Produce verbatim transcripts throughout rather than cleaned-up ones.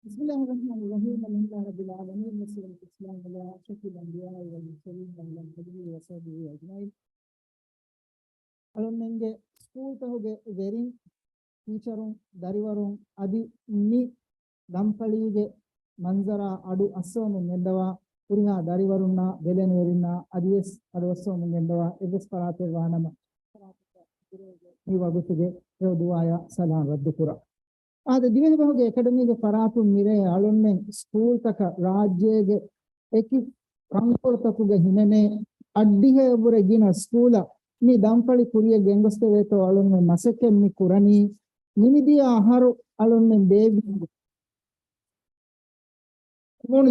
بسم الله الرحمن الرحيم. الحمد لله رب العالمين، والصلاة والسلام على أشرف الأنبياء والمرسلين وعلى آله وصحبه أجمعين. އަޅުންމެންގެ ސްކޫލްތަކުގެ ވެރިން، ޓީޗަރުން، ދަރިވަރުން އަދި މި ދަންފަޅީގެ މަންޒަރާ އަޑު އައްސަވަމުން ގެންދަވާ ހުރިހާ ދަރިވަރުންނާ، ބެލެނިވެރިންނާ އަދިވެސް އަޑު އައްސަވަމުން ގެންދަވާ އެއްވެސް ފަރާތެއް ވާނަމަ، މި ވަގުތުގެ ހެޔޮ ދުޢާޔާ ސަލާމް ރައްދުކުރާ. އާދެ، ދިވެހިބަހުގެ އެކަޑަމީގެ ފަރާތުން މިރޭ އަޅުންމެން ސްކޫލްތަކަށް ރާއްޖޭގެ އެކި ކަންކޮޅުތަކުގަ ހިމެނޭ އަށްޑިހައެއްވުރެ ގިނަ ސްކޫލަށް މި ދަންފަޅި ކުރިޔަށް ގެންގޮސްދެވޭތޯ އަޅުންމެން މަސައްކަތް މި ކުރަނީ. ނިމިދިޔަ އަހަރު އަޅުންމެން ބޭއްވި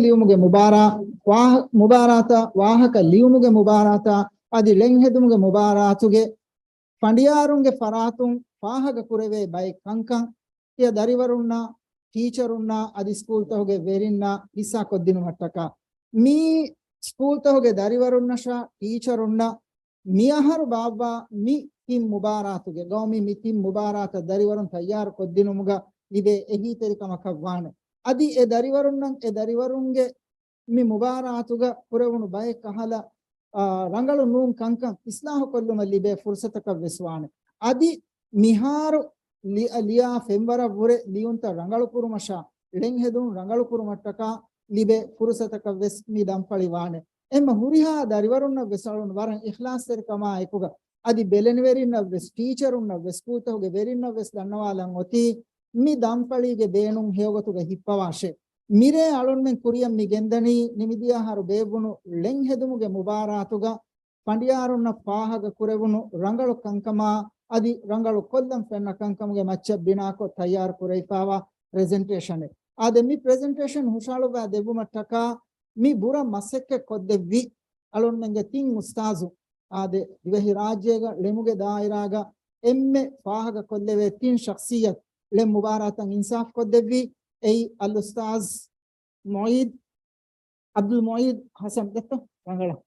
ލިޔުމުގެ މުބާރާ-، ވާހަ-، މުބާރާތާ، ވާހަކަ ލިޔުމުގެ މުބާރާތާ އަދި ޅެންހެދުމުގެ މުބާރާތުގެ ފަނޑިޔާރުންގެ ފަރާތުން ފާހަގަކުރެވޭ ބައެއް ކަންކަން، ތިޔަ ދަރިވަރުންނާ، ޓީޗަރުންނާ އަދި ސްކޫލްތަކުގެ ވެރިންނާ ހިއްސާ ކޮށްދިނުމަށްޓަކާ، މި ސްކޫލްތަކުގެ ދަރިވަރުންނަށާ ޓީޗަރުންނަށް މިއަހަރު ބާއްވާ މި ތިން މުބާރާތުގެ ގައުމީ މި ތިން މުބާރާތަށް ދަރިވަރުން ތައްޔާރު ކޮށްދިނުމުގަ ލިބޭ އެހީތެރިކަމަކަށް ވާނެ. އަދި އެ ދަރިވަރުންނަށް އެ ދަރިވަރުންގެ މި މުބާރާތުގަ ކުރެވުނު ބައެއް ކަހަލަ، އާ، ރަނގަޅު ނޫން ކަންކަން އިސްލާހު ކޮށްލުމަށް ލިބޭ ފުރުސަތަކަށް ވެސް ވާނެ. އަދި މިހާރު ލި-، ލިޔާ ފެންވަރަށް ވުރެ ލިޔުންތައް ރަނގަޅު ކުރުމަށާ، ޅެން ހެދުން ރަނގަޅު ކުރުމަށްޓަކާ ލިބޭ ފުރުސަތަކަށް ވެސް މި ދަންފަޅި ވާނެ. އެހެންމަ ހުރިހާ ދަރިވަރުންނަށް ވެސް އަޅުން ވަރަށް އިޚްލާޞްތެރިކަމާ އެކުގަ އަދި ބެލެނިވެރިންނަށް ވެސް، ޓީޗަރުންނަށް ވެސް، ސްކޫލްތަކުގެ ވެރިންނަށް ވެސް ދަންނަވާލަން އޮތީ، މި ދަންފަޅީގެ ބޭނުން ހެޔޮގޮތުގަ ހިއްޕަވާށޭ. މިރޭ އަޅުންމެން ކުރިޔަށް މި ގެންދަނީ ނިމިދިޔަ އަހަރު ބޭއްވުނު ޅެން ހެދުމުގެ މުބާރާތުގަ ފަނޑިޔާރުންނަށް ފާހަގަ ކުރެވުނު ރަނގަޅު ކަންކަމާ އަދި ރަނގަޅު ކޮށްލަން ފެންނަ ކަންކަމުގެ މައްޗަށް ބިނާކޮށް ތައްޔާރު ކުރެވިފާވާ ޕްރެޒެންޓޭޝަނެއް. އާދެ، މި ޕްރެޒެންޓޭޝަން ހުށަހަޅުއްވާ ދެއްވުމަށްޓަކާ މި ބުރަ މަސައްކަތް ކޮށްދެއްވި އަޅުންމެންގެ ތިން އުސްތާޒު، އާދެ، ދިވެހި ރާއްޖޭގަ ޅެމުގެ ދާއިރާގަ އެންމެ ފާހަގަ ކޮށްލެވޭ ތިން ޝަޚްސިއްޔަތު ޅެ މުބާރާތަށް އިންސާފް ކޮށްދެއްވީ، އެއީ އަލްއުސްތާޒް މުއީދް، އަބްދުލް މުއީދް ހަސަން ދެއްތޯ ރަނގަޅަށް.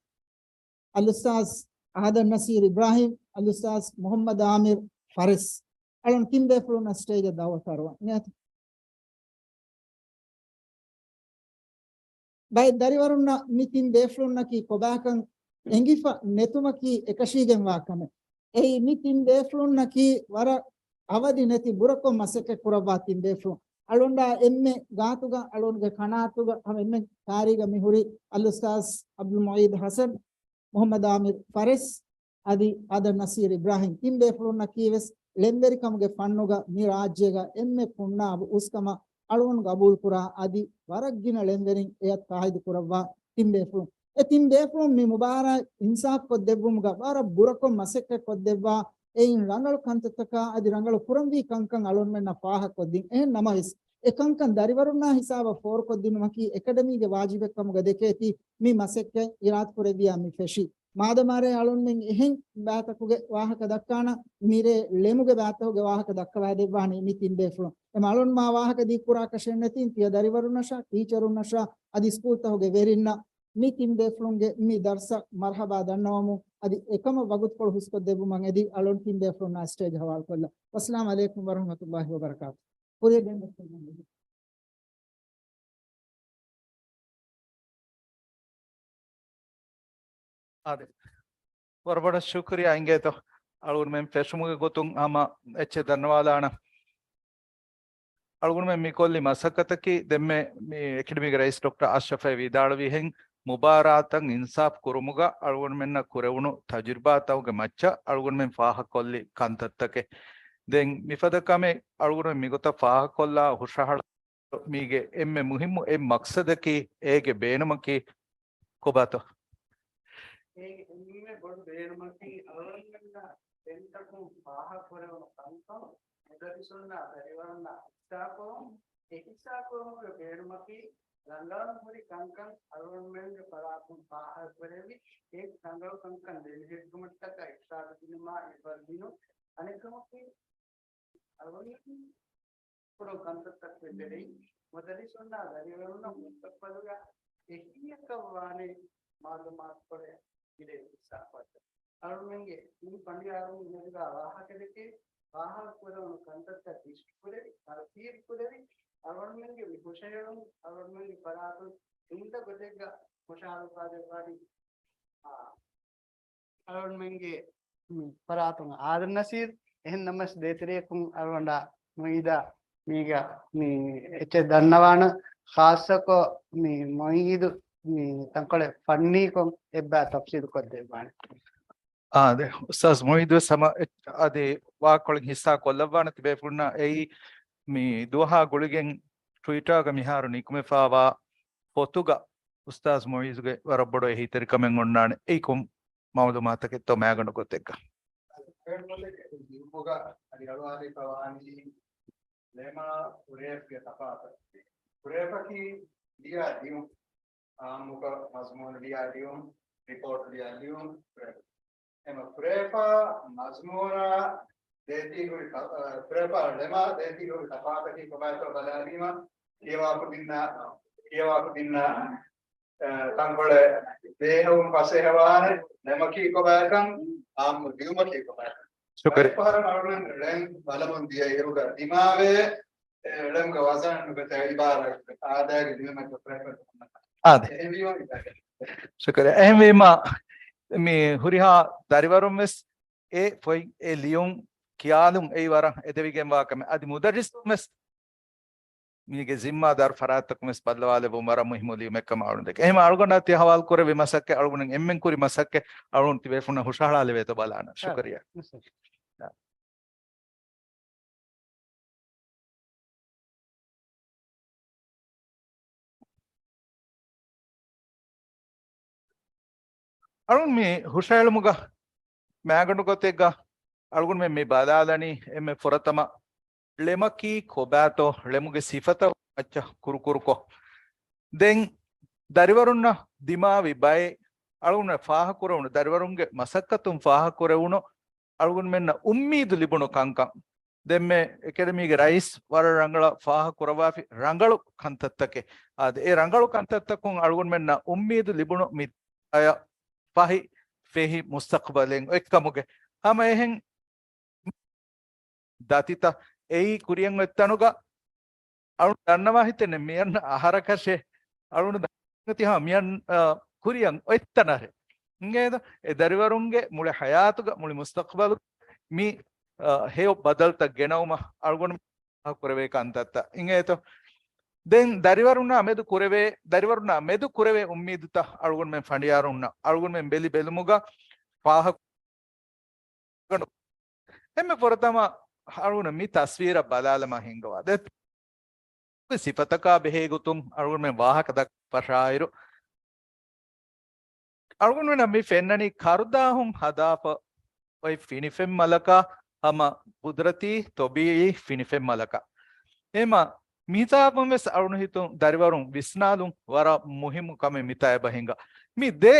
އަލްއުސްތާޒް އަހަދަން ނަސީރް އިބްރާހިމް، އަލްއުސްތާޒް މުޙައްމަދު އާމިރު ފާރިސް. އަޅުން ތިން ބޭފުޅުންނަށް ސްޓޭޖަށް ދަޢުވަތު އަރުވަން. އިނާތު. ބައެއް ދަރިވަރުންނަށް މި ތިން ބޭފުޅުންނަކީ ކޮބާކަން އެނގިފަ ނެތުމަކީ އެކަށީގެންވާ ކަމެއް. އެއީ މި ތިން ބޭފުޅުންނަކީ ވަރަށް އަވަދި ނެތި ބުރަކޮށް މަސައްކަތް ކުރައްވާ ތިން ބޭފުޅުން. އަޅުންޑާ އެންމެ ގާތުގަ އަޅުންގެ ކަނާތުގަ ހަމަ އެންމެ ކާރީގަ މިހުރި އަލްއުސްތާޒް އަބްދުލް މުއީދް ހަސަން، މުޙައްމަދު އާމިރު ފާރިސް އަދި އަހަދަން ނަސީރު އިބްރާހިމް ތިން ބޭފުޅުންނަކީވެސް ޅެންވެރިކަމުގެ ފަންނުގަ މި ރާއްޖޭގަ އެންމެ ކުންނާބު އުސްކަމަށް އަޅުގަނޑު ގަބޫލުކުރާ އަދި ވަރަށް ގިނަ ޅެންވެރިން އެޔަށް ތާއީދު ކުރައްވާ ތިން ބޭފުޅުން. އެ ތިން ބޭފުޅުން މި މުބާރާތް އިންސާފް ކޮށްދެއްވުމުގަ ވަރަށް ބުރަކޮށް މަސައްކަތް ކޮށްދެއްވާ، އެއިން ރަނގަޅު ކަންތައްތަކާ އަދި ރަނގަޅު ކުރަންވީ ކަންކަން އަޅުންމެންނަށް ފާހަގަކޮށްދިން. އެހެން ނަމަވެސް، އެކަންކަން ދަރިވަރުންނާ ހިސާބަށް ފޯރުކޮށްދިނުމަކީ އެކަޑަމީގެ ވާޖިބެއްކަމުގަ ދެކޭތީ، މި މަސައްކަތް އިރާދަކުރެއްވިޔާ މި ފެށީ. މާދަމާރޭ އަޅުންމެން އެހެން ބައިތަކުގެ ވާހަކަ ދައްކާނަ، މިރޭ ޅެމުގެ ބައިތަކުގެ ވާހަކަ ދައްކަވައިދެއްވާނީ މި ތިން ބޭފުޅުން. އެމަ އަޅުން މާ ވާހަކަ ދީ ކުރާކަށެއް ނެތިން، ތިޔަ ދަރިވަރުންނަށާ، ޓީޗަރުންނަށާ އަދި ސްކޫލްތަކުގެ ވެރިންނަށް މި ތިން ބޭފުޅުންގެ މި ދަރުސަށް މަރްޙަބާ ދަންނަވަމުން އަދި އެކަމަށް ވަގުތުކޮޅު ހުސްކޮށްދެއްވުމަށް އެދި އަޅުން ތިން ބޭފުޅުންނާ ސްޓޭޖް ހަވާލުކޮށްލަން. ވައްސަލާމް ޢަލައިކުމް ވަރަޙްމަތުﷲި ވަބަރަކާތު. ކުރިޔަށް ގެންދަސްކޮށްލަން. އާދެ. ވަރަށް ބޮޑަށް ޝުކުރިއްޔާ އިނގޭތޯ. އަޅުގަނޑުމެން ފެށުމުގެ ގޮތުން ހަމަ އެއްޗެއް ދަންނަވާލާނަން. އަޅުގަނޑުމެން މިކޮށްލި މަސައްކަތަކީ ދެންމެ މި އެކަޑަމީގެ ރައީސް ޑޮކްޓަރ އަޝްރަފް ވިދާޅުވިހެން މުބާރާތަށް އިންސާފް ކުރުމުގަ އަޅުގަނޑުމެންނަށް ކުރެވުނު ތަޖުރިބާތަކުގެ މައްޗަށް އަޅުގަނޑުމެން ފާހަގަކޮށްލި ކަންތައްތަކެއް. ދެން މިފަދަ ކަމެއް އަޅުގަނޑުމެން މިގޮތަށް ފާހަގަކޮށްލާ ހުށަހަޅަ މީގެ އެންމެ މުހިއްމު އެއް މަޤްޞަދަކީ، އޭގެ ބޭނުމަކީ ކޮބާތޯ؟ އޭގެ އެންމެ ބޮޑު ބޭނުމަކީ، އަޅުގަނޑުމެންނަށް ދެންތަކުން ފާހަގަކުރެވުނު ކަންކަން މުދައްރިސުންނާ ދަރިވަރުންނާ ހިއްސާކުރުން. އެ ހިއްސާކުރުމުގެ ބޭނުމަކީ، ރަނގަޅަށް ހުރި ކަންކަން އަޅުގަނޑުމެންގެ ފަރާތުން ފާހަގަކުރެވި، އެ ރަނގަޅު ކަންކަން ދެމެހެއްޓުމަށްޓަކާ އިރުޝާދު ދިނުމާ އެބަ ދިނުން. އަނެއްކަމަކީ، އަޅުގަނޑުމެން ކުރުން ކަންތައްތައް ފެށެވެ. މުދައްރިސުންނާ ދަރިވަރުންނަށް މުސްތަޤްބަލުގަ އެހީއަކަށް ވާނެ މަޢުލޫމާތުކޮޅެއް ގިރޭ ހިއްސާފަށް. އަޅުގަނޑުމެންގެ މި ފަނޑިޔާރުން އެނގިގާ ވާހަކަދެކެ، ފާހަގަކުރެވުނު ކަންތައްތައް ލިސްޓް ކުރެވި، ތަރުތީބު ކުރެވި، އަޅުގަނޑުމެންގެ މި ހުށަހެޅުން އަޅުގަނޑުމެންގެ ފަރާތުން އިންދަ ގޮތެއްގަ ހުށަހަޅުފާދެއްވާނީ. އާ، އަޅުގަނޑުމެންގެ މި ފަރާތުން އާދަމް ނަސީރު. އެހެން ނަމަވެސް ދޭތެރެއަކުން އަޅުގަނޑާ މުއީދާ މީގަ މި އެއްޗެއް ދަންނަވާނަން. ޚާއްޞަކޮށް މި މުއީދު މި ތަންކޮޅެއް ފަންނީކޮށް އެއްބައި ތަފްސީލު ކޮށްދެއްވާނެ. އާ، ދެ، އުސްތާޒް މުއީދު ވެސް ހަމަ އެ-، އަދި ވާހަކަކޮޅެއް ހިއްސާ ކޮށްލައްވާނެ ތިބޭފުޅުންނަށް. އެއީ މި ދުވަހާ ގުޅިގެން ޓްވިޓާގަ މިހާރު ނިކުމެފާވާ ފޮތުގަ އުސްތާޒް މުއީޒުގެ ވަރަށް ބޮޑު އެހީތެރިކަމެއް އޮންނާނެ. އެއީ ކޮން މައުލޫމާތަކެއްތޯ މައިގަނޑު ގޮތެއްގަ؟ ލިޔުމުގަ އަދި އަޅުވާލިފަ ވާނީ ޅެމާ ފުރޭފްގެ ތަފާތަކީ. ފުރޭފަކީ ލިޔާ ލިޔުން. އާއްމުކޮށް މަޒުމޫނު ލިޔާ ލިޔުން، ރިޕޯޓް ލިޔާ ލިޔުން، ފުރޭފަ. އެމަ ފުރޭފާ މަޒުމޫނާ ދޭތީ ހުރި ތަ-، އަ، ފުރޭފާ ޅެމާ ދޭތީ ހުރި ތަފާތަކީ ކޮބާތޯ ބަލާލީމަ، ކިޔަވާކުދިންނާ، ކިޔަވާކުދިންނާ، އަ، ތަންކޮޅެއް ބޭނުން ފަސޭހަވާނެ. ޅެމަކީ ކޮބާކަން، އާއްމު ލިޔުމަކީ ކޮބާކަން. ޝުކުރިއްޔާ. ފަހަރަށް އަޅުގަނޑު ޅެން ބަލަމުން ދިޔަ އިރުގަ ދިމާވޭ، ޅެމުގެ ވަޒަން ނުގަތެ އިބާރާތް އާދައިގެ ލިޔުމެއްގެ ފުރޭފަ. އާދެ. އެހެންވީމަ އިބާރާތް. ޝުކުރިއްޔާ. އެހެންވީމަ މި ހުރިހާ ދަރިވަރުން ވެސް އެ ފޮތް އެ ލިޔުން ކިޔާލުން އެއީ ވަރަށް އެދެވިގެންވާ ކަމެއް. އަދި މުދައްރިސުން ވެސް މީގެ ޒިންމާދާރު ފަރާތްތަކުން ވެސް ބައްލަވާލެއްވުން ވަރަށް މުހިއްމު ލިޔުމެއް ކަމަށް އަޅުގަނޑު ދެކެ. އެހެން އަޅުގަނޑާ ތި ހަވާލު ކުރެއްވި މަސައްކަތް، އަޅުގަނޑު ތިބޭފުޅުންނަށް ހުށަހަޅާލެވޭތޯ ބަލާނަން. ޝުކުރިއްޔާ. އަޅުން މި ހުށަހެޅުމުގަ މައިގަނޑު ގޮތެއްގަ އަޅުގަނޑުމެން މި ބަލާލަނީ އެންމެ ފުރަތަމަ ޅެމަކީ ކޮބާތޯ، ޅެމުގެ ސިފަތައް މައްޗަށް ކުރުކުރުކޮށް. ދެން ދަރިވަރުންނަށް ދިމާވި ބައެއް އަޅުގަނޑު ފާހަކުރެވުނު، ދަރިވަރުންގެ މަސައްކަތުން ފާހަކުރެވުނު އަޅުގަނޑުމެންނަށް އުއްމީދު ލިބުނު ކަންކަން. ދެންމެ އެކަޑަމީގެ ރައީސް ވަރަށް ރަނގަޅަށް ފާހަގަ ކުރައްވާފި ރަނގަޅު ކަންތައްތަކެއް. އާދެ، އެ ރަނގަޅު ކަންތައްތަކުން އަޅުގަނޑުމެންނަށް އުއްމީދު ލިބުނު މި އަޔަށް ފަހި ފެހި މުސްތަޤްބަލެއް އޮތްކަމުގެ ހަމަ އެހެން ދަތިތައް އެއީ ކުރިޔަށް އޮތް ތަނުގަ އަޅުން ދަންނަވާ ހިތެއް ނެތް މިއަންނަ އަހަރަކަށެ އަޅުން ދަންނަތި ހާ މިއަން، އާ، ކުރިޔަށް އޮތް ތަނަށެ. އިނގޭތަ؟ އެ ދަރިވަރުންގެ މުޅި ހަޔާތުގަ މުޅި މުސްތަޤްބަލު މި، އާ، ހެޔޮ ބަދަލުތައް ގެނައުމަށް އަޅުގަނޑު ކުރެވޭ ކަންތައްތައް އިނގޭތޯ. ދެން ދަރިވަރުންނާ މެދު ކުރެވޭ، ދަރިވަރުންނާ މެދު ކުރެވޭ އުއްމީދުތައް އަޅުގަނޑުމެން ފަނޑިޔާރުންނަށް އަޅުގަނޑުމެން ބެލި ބެލުމުގަ ފާހަގަ އެންމެ ފުރަތަމަ އަޅުގަނޑު މި ތަސްވީރަށް ބަލާލަމާ ހިންގަވާ. ދެ ސިފަތަކާ ބެހޭ ގޮތުން އަޅުގަނޑުމެން ވާހަކަ ދައްކާ ފަށާއިރު، އަޅުގަނޑުމެންނަށް މި ފެންނަނީ ކަރުދާހުން ހަދާފަ އޮތް ފިނިފެންމަލަކާ ހަމަ ޤުދްރަތީ ޠަބީޢީ ފިނިފެންމަލަކާ. އެހެމަ މިހިސާބުން ވެސް އަޅުގަނޑު ހިތުން ދަރިވަރުން ވިސްނާލުން ވަރަށް މުހިއްމު ކަމެއް މިތާ އެބަ ހިނގާ. މި ދެ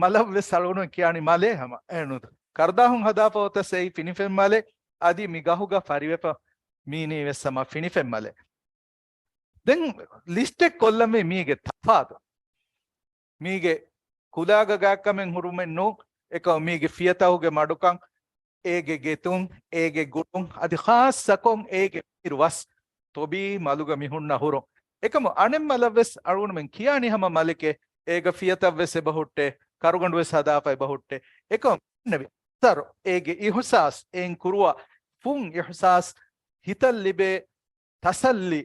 މަލަށް ވެސް އަޅުގަނޑު ކިޔާނީ މަލޭ ހަމަ. އެހެންނު ކަރުދާހުން ހަދާފަ އޮތަސް އެއީ ފިނިފެންމަލެއް، އަދި މި ގަހުގަ ފަރިވެފަ މީނީ ވެސް ހަމަ ފިނިފެންމަލެއް. ދެން ލިސްޓެއް ކޮށްލަންވީ މީގެ ތަފާތު. މީގެ ކުލާގަ ގާތްކަމެއް ހުރުމެއް ނޫން. އެކަމަ މީގެ ފިޔަތަހުގެ މަޑުކަން، އޭގެ ގެތުން، އޭގެ ގުޅުން، އަދި ޚާއްޞަކޮށް އޭގެ ބިރު ވަސް ތޮބީ މަލުގަ މި ހުންނަ ހުރުން. އެކަމަ އަނެއް މަލަށް ވެސް އަޅުގަނޑުމެން ކިޔާނީ ހަމަ މަލެކޭ، އޭގަ ފިޔަތައް ވެސް އެބަ ހުއްޓޭ، ކަރުގަނޑު ވެސް ހަދާފަ އެބަ ހުއްޓޭ. އެކަމަ އަސަރު، އޭގެ އިހުސާސް، އެއިން ކުރުވާ ފުން އިހުސާސް، ހިތަށް ލިބޭ ތަސައްލީ،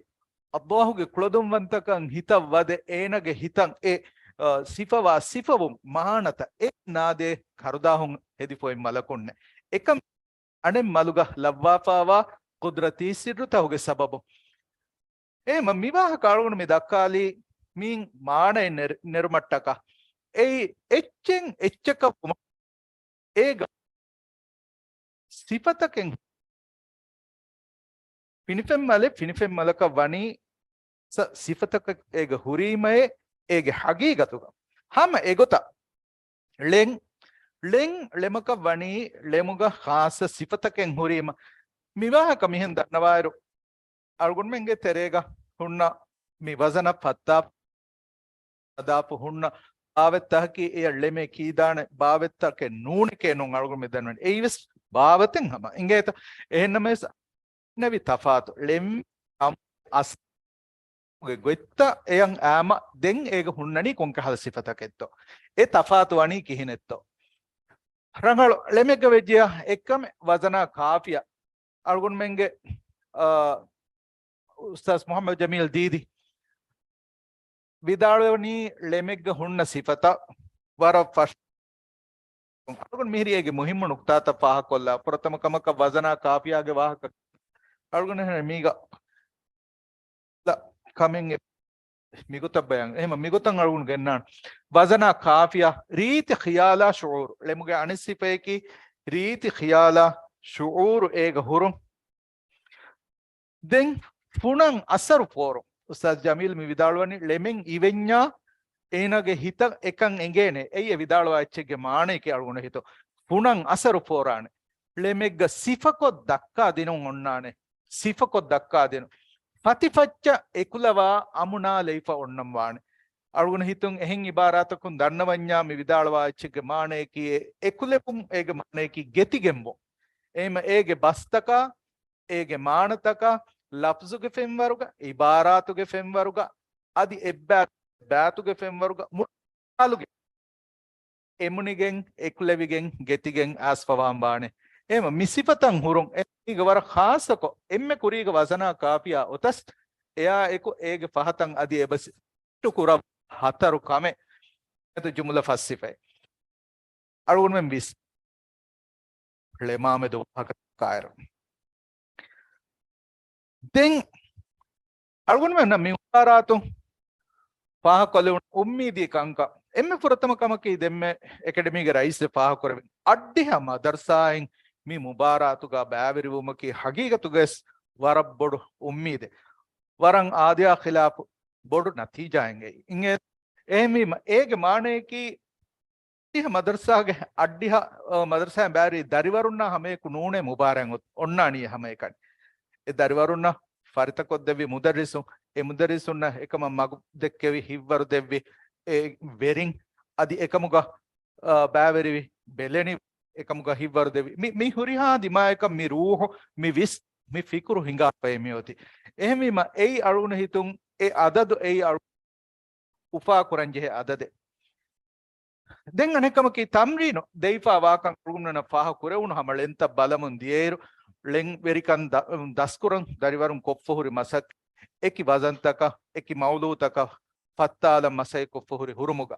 އައްލާހުގެ ކުޅަދުންވަންތަކަން ހިތަށް ވަދެ، އޭނަގެ ހިތަށް އެ، އަ، ސިފަވާ ސިފަވުން މާނަތައް އެ ނާދޭ ކަރުދާހުން ހެދިފަ އޮތް މަލަކުންނެއް. އެކަމަކު އަނެއް މަލުގަ ލައްވާފާވާ ޤުދްރަތީ ސިއްރުތަހުގެ ސަބަބުން. އެހެމަ މި ވާހަކަ އަޅުގަނޑު މި ދައްކާލީ މިއިން މާނައެއް ނެރު-، ނެރުމަށްޓަކާ. އެއީ އެއްޗެއް އެއްޗަކަށް ވުމަށް އޭގަ ސިފަތަކެއް ފިނިފެންމަލެއް ފިނިފެންމަލަކަށް ވަނީ ސަ-، ސިފަތަކެއް އޭގަ ހުރީމައޭ އޭގެ ހަގީގަތުގަ. ހަމަ އެގޮތަށް ޅެން، ޅެން ޅެމަކަށް ވަނީ ޅެމުގަ ޚާއްޞަ ސިފަތަކެއް ހުރީމަ. މިވާހަކަ މިހެން ދަންނަވާއިރު، އަޅުގަނޑުމެންގެ ތެރޭގަ ހުންނަ މި ވަޒަނަށް ފައްދާ ހަދާފަ ހުންނަ ބާވަތްތަކަކީ އެޔަށް ޅެމޭ ކީދާނެ ބާވަތްތަކެއް ނޫނެކޭ ނޫން އަޅުގަނޑު މި ދަންނަވަނީ. އެއީވެސް ބާވަތެއް ހަމަ އިނގޭތަ؟ އެހެންނަމަވެސް ނެވި ތަފާތު ޅެމް އަސް ގޮތްތައް އެޔަށް އައިމަ ދެން އޭގަ ހުންނަނީ ކޮންކަހަލަ ސިފަތަކެއްތޯ؟ އެ ތަފާތު ވަނީ ކިހިނެއްތޯ؟ ރަނގަޅު ޅެމެއްގަ ވެއްޖިޔާ އެއްކަމެއް ވަޒަނާ ކާފިޔާ. އަޅުގަނޑުމެންގެ، އާ، އުސްތާޒް މުޙައްމަދު ޖަމީލް ދީދީ ވިދާޅުވަނީ ޅެމެއްގަ ހުންނަ ސިފަތައް ވަރަށް ފަށް. އަޅުގަނޑު މިހިރީ އޭގެ މުހިއްމު ނުކުތާތައް ފާހަގަކޮށްލާ. ފުރަތަމަ ކަމަކަށް ވަޒަނާ ކާފިޔާގެ ވާހަކަ އަޅުގަނޑު މީގަ ކަމެއް މިގޮތަށް ބަޔާން. އެހެން މިގޮތަށް އަޅުގަނޑު ގެންނާނެ. ވަޒަނާ ކާފިޔާ، ރީތި ޚިޔާލާ ޝުޢޫރު. ޅެމުގެ އަނެއް ސިފައަކީ ރީތި ޚިޔާލާ ޝުޢޫރު އޭގަ ހުރުން. ދެން ފުނަން އަސަރު ފޯރުން. އުސްތާޒް ޖަމީލް މި ވިދާޅުވަނީ ޅެމެއް އިވެންޏާ އޭނާގެ ހިތަށް އެކަން އެނގޭނެ. އެއީ އެ ވިދާޅުވާ އެއްޗެއްގެ މާނަޔަކީ އަޅުގަނޑު ހިތު. ފުނަން އަސަރު ފޯރާނެ. ޅެމެއްގަ ސިފަކޮށް ދައްކާ ދިނުން އޮންނާނެ. ސިފަކޮށް ދައްކާ ދިނުން. ފަތިފައްޗަށް އެކުލަވާ އަމުނާލައިފަ އޮންނަން ވާނެ. އަޅުގަނޑު ހިތުން އެހެން އިބާރާތަކުން ދަންނަވަންޏާ މި ވިދާޅުވާ އެއްޗެއްގެ މާނަޔަކީ އެ-، އެކުލެވުން އޭގެ މާނަޔަކީ ގެތިގެންވުން. އެހެން އޭގެ ބަސްތަކާ، އޭގެ މާނަތަކާ، ލަފްޒުގެ ފެންވަރުގަ، އިބާރާތުގެ ފެންވަރުގަ، އަދި އެއްބާ-، ބާތުގެ ފެންވަރުގަ، މު-، ހާލުގެ އެމުނިގެން، އެކުލެވިގެން، ގެތިގެން އައިސްފަވާން ވާނެ. އެހެން މި ސިފަތައް ހުރުން އެމީގަ ވަރަށް ޚާއްޞަކޮށް، އެންމެ ކުރީގަ ވަޒަނާ ކާފިޔާ އޮތަސް އެއާ އެކު އޭގެ ފަހަތަށް އަދި އެބަސް ކުރަ ހަތަރު ކަމެއް އެދު ޖުމުލަ ފަސް ސިފައެއް. އަޅުގަނޑުމެން ވިސް ޅެމާމެދު ވާހަކަ ކާއިރު. ދެން އަޅުގަނޑުމެންނަށް މި މުބާރާތު ފާހަގަކޮށްލެވުނު އުއްމީދީ ކަންކަން. އެންމެ ފުރަތަމަ ކަމަކީ ދެންމެ އެކަޑަމީގެ ރައީސް ފާހަގަކުރެވި އައްޑިހަ މަދަރުސާއިން މި މުބާރާތުގަ ބައިވެރިވުމަކީ ހަގީގަތުގަވެސް ވަރަށް ބޮޑު އުއްމީދެއް. ވަރަށް އާދަޔާ ޚިލާފު ބޮޑު ނަތީޖާއެއް އެއީ. އިނގޭ އެހެންވީމަ އޭގެ މާނަޔަކީ އައްޑިހަ މަދަރުސާގެ އައްޑިހަ، އަ، މަދަރުސާއިން ބައިވެރި ދަރިވަރުންނާ ހަމަޔަކު ނޫނޭ މުބާރާތް އޮ-، އޮންނާނީ ހަމައެކަނި. އެ ދަރިވަރުންނަށް ފަރިތަކޮށްދެއްވި މުދައްރިސުން، އެ މުދައްރިސުންނަށް އެކަމަށް މަގު ދެއްކެވި ހިތްވަރު ދެއްވި އެ ވެރިން، އަދި އެކަމުގަ، އަ، ބައިވެރިވި ބެލެނި އެކަމުގަ ހިތްވަރު ދެއްވި. މި، މި ހުރިހާ ދިމާޔަކަށް މި ރޫޙު، މި ވިސް، މި ފިކުރު ހިނގާފައި މިއޮތީ. އެހެންވީމަ އެއީ އަޅުގަނޑު ހިތުން އެ އަދަދު އެއީ އަޅު އުފާކުރަންޖެހޭ އަދަދެއް. ދެން އަނެއްކަމަކީ، ތަމްރީނު ދެވިފާ ވާކަން އަޅުގަނޑުމެންނަށް ފާހަގަ ކުރެވުނު ހަމަ ޅެންތައް ބަލަމުން ދިޔައިރު، ޅެންވެރިކަން ދަ-، ދަސްކުރަން ދަރިވަރުން ކޮށްފަ ހުރި މަސައްކަތް، އެކި ވަޒަންތަކަށް، އެކި މައުޟޫޢުތަކަށް ފައްތާލަން މަސައްކަތް ކޮށްފަ ހުރި ހުރުމުގަ،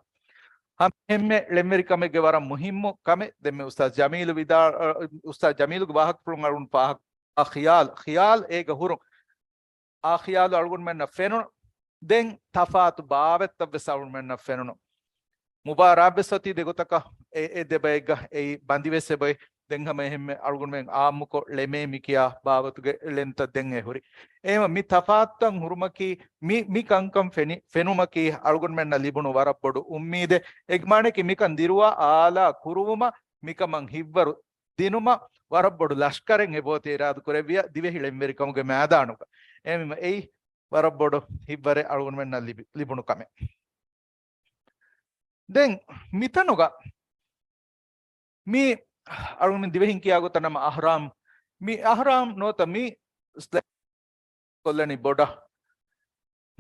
ހަމައެހެންމެ ޅެންވެރިކަމެއްގެ ވަރަށް މުހިއްމު ކަމެއް. ދެންމެ އުސްތާޛް ޖަމީލު ވިދާ-، އުސްތާޛް ޖަމީލުގެ ވާހަކަފުޅުން އަޅުގަނޑު ފާހަގަ، އާ ޚިޔާލް، ޚިޔާލް އޭގަ ހުރުން. އާ ޚިޔާލު އަޅުގަނޑުމެންނަށް ފެނުނު. ދެން ތަފާތު ބާވަތްތައްވެސް އަޅުގަނޑުމެންނަށް ފެނުނު. މުބާރާތްވެސް އޮތީ ދެގޮތަކަށް، އެ، އެ ދެބައެއްގަ އެއީ ބަނދިވެސް އެބައި. ދެން ހަމަ އެހެންމެ އަޅުގަނޑުމެން އާއްމުކޮށް ޅެމޭ މިކިޔާ ބާވަތުގެ ޅެންތައް ދެން އެ ހުރި. އެހެންވެ މި ތަފާތުތައް ހުރުމަކީ، މި، މި ކަންކަން ފެނި، ފެނުމަކީ އަޅުގަނޑުމެންނަށް ލިބުނު ވަރަށް ބޮޑު އުއްމީދެއް. އޭގެ މާނައަކީ މިކަން ދިރުވާ އާލާ ކުރުވުމަށް، މިކަމަށް ހިތްވަރު ދިނުމަށް ވަރަށް ބޮޑު ލަޝްކަރެއް އެބައޮތީ އިރާދަ ކުރެއްވިޔާ ދިވެހި ޅެންވެރިކަމުގެ މައިދާނުގަ. އެހެންވީމަ އެއީ ވަރަށް ބޮޑު ހިތްވަރެއް އަޅުގަނޑުމެންނަށް ލިބި-، ލިބުނު ކަމެއް. ދެން މިތަނުގަ މި އަޅުގަނޑުމެން ދިވެހިން ކިޔާ ގޮތަށް ނަމަ އަހްރާމް، މި އަހްރާމް ނުވަތަ މި ކޮށްލަނީ ބޮޑަށް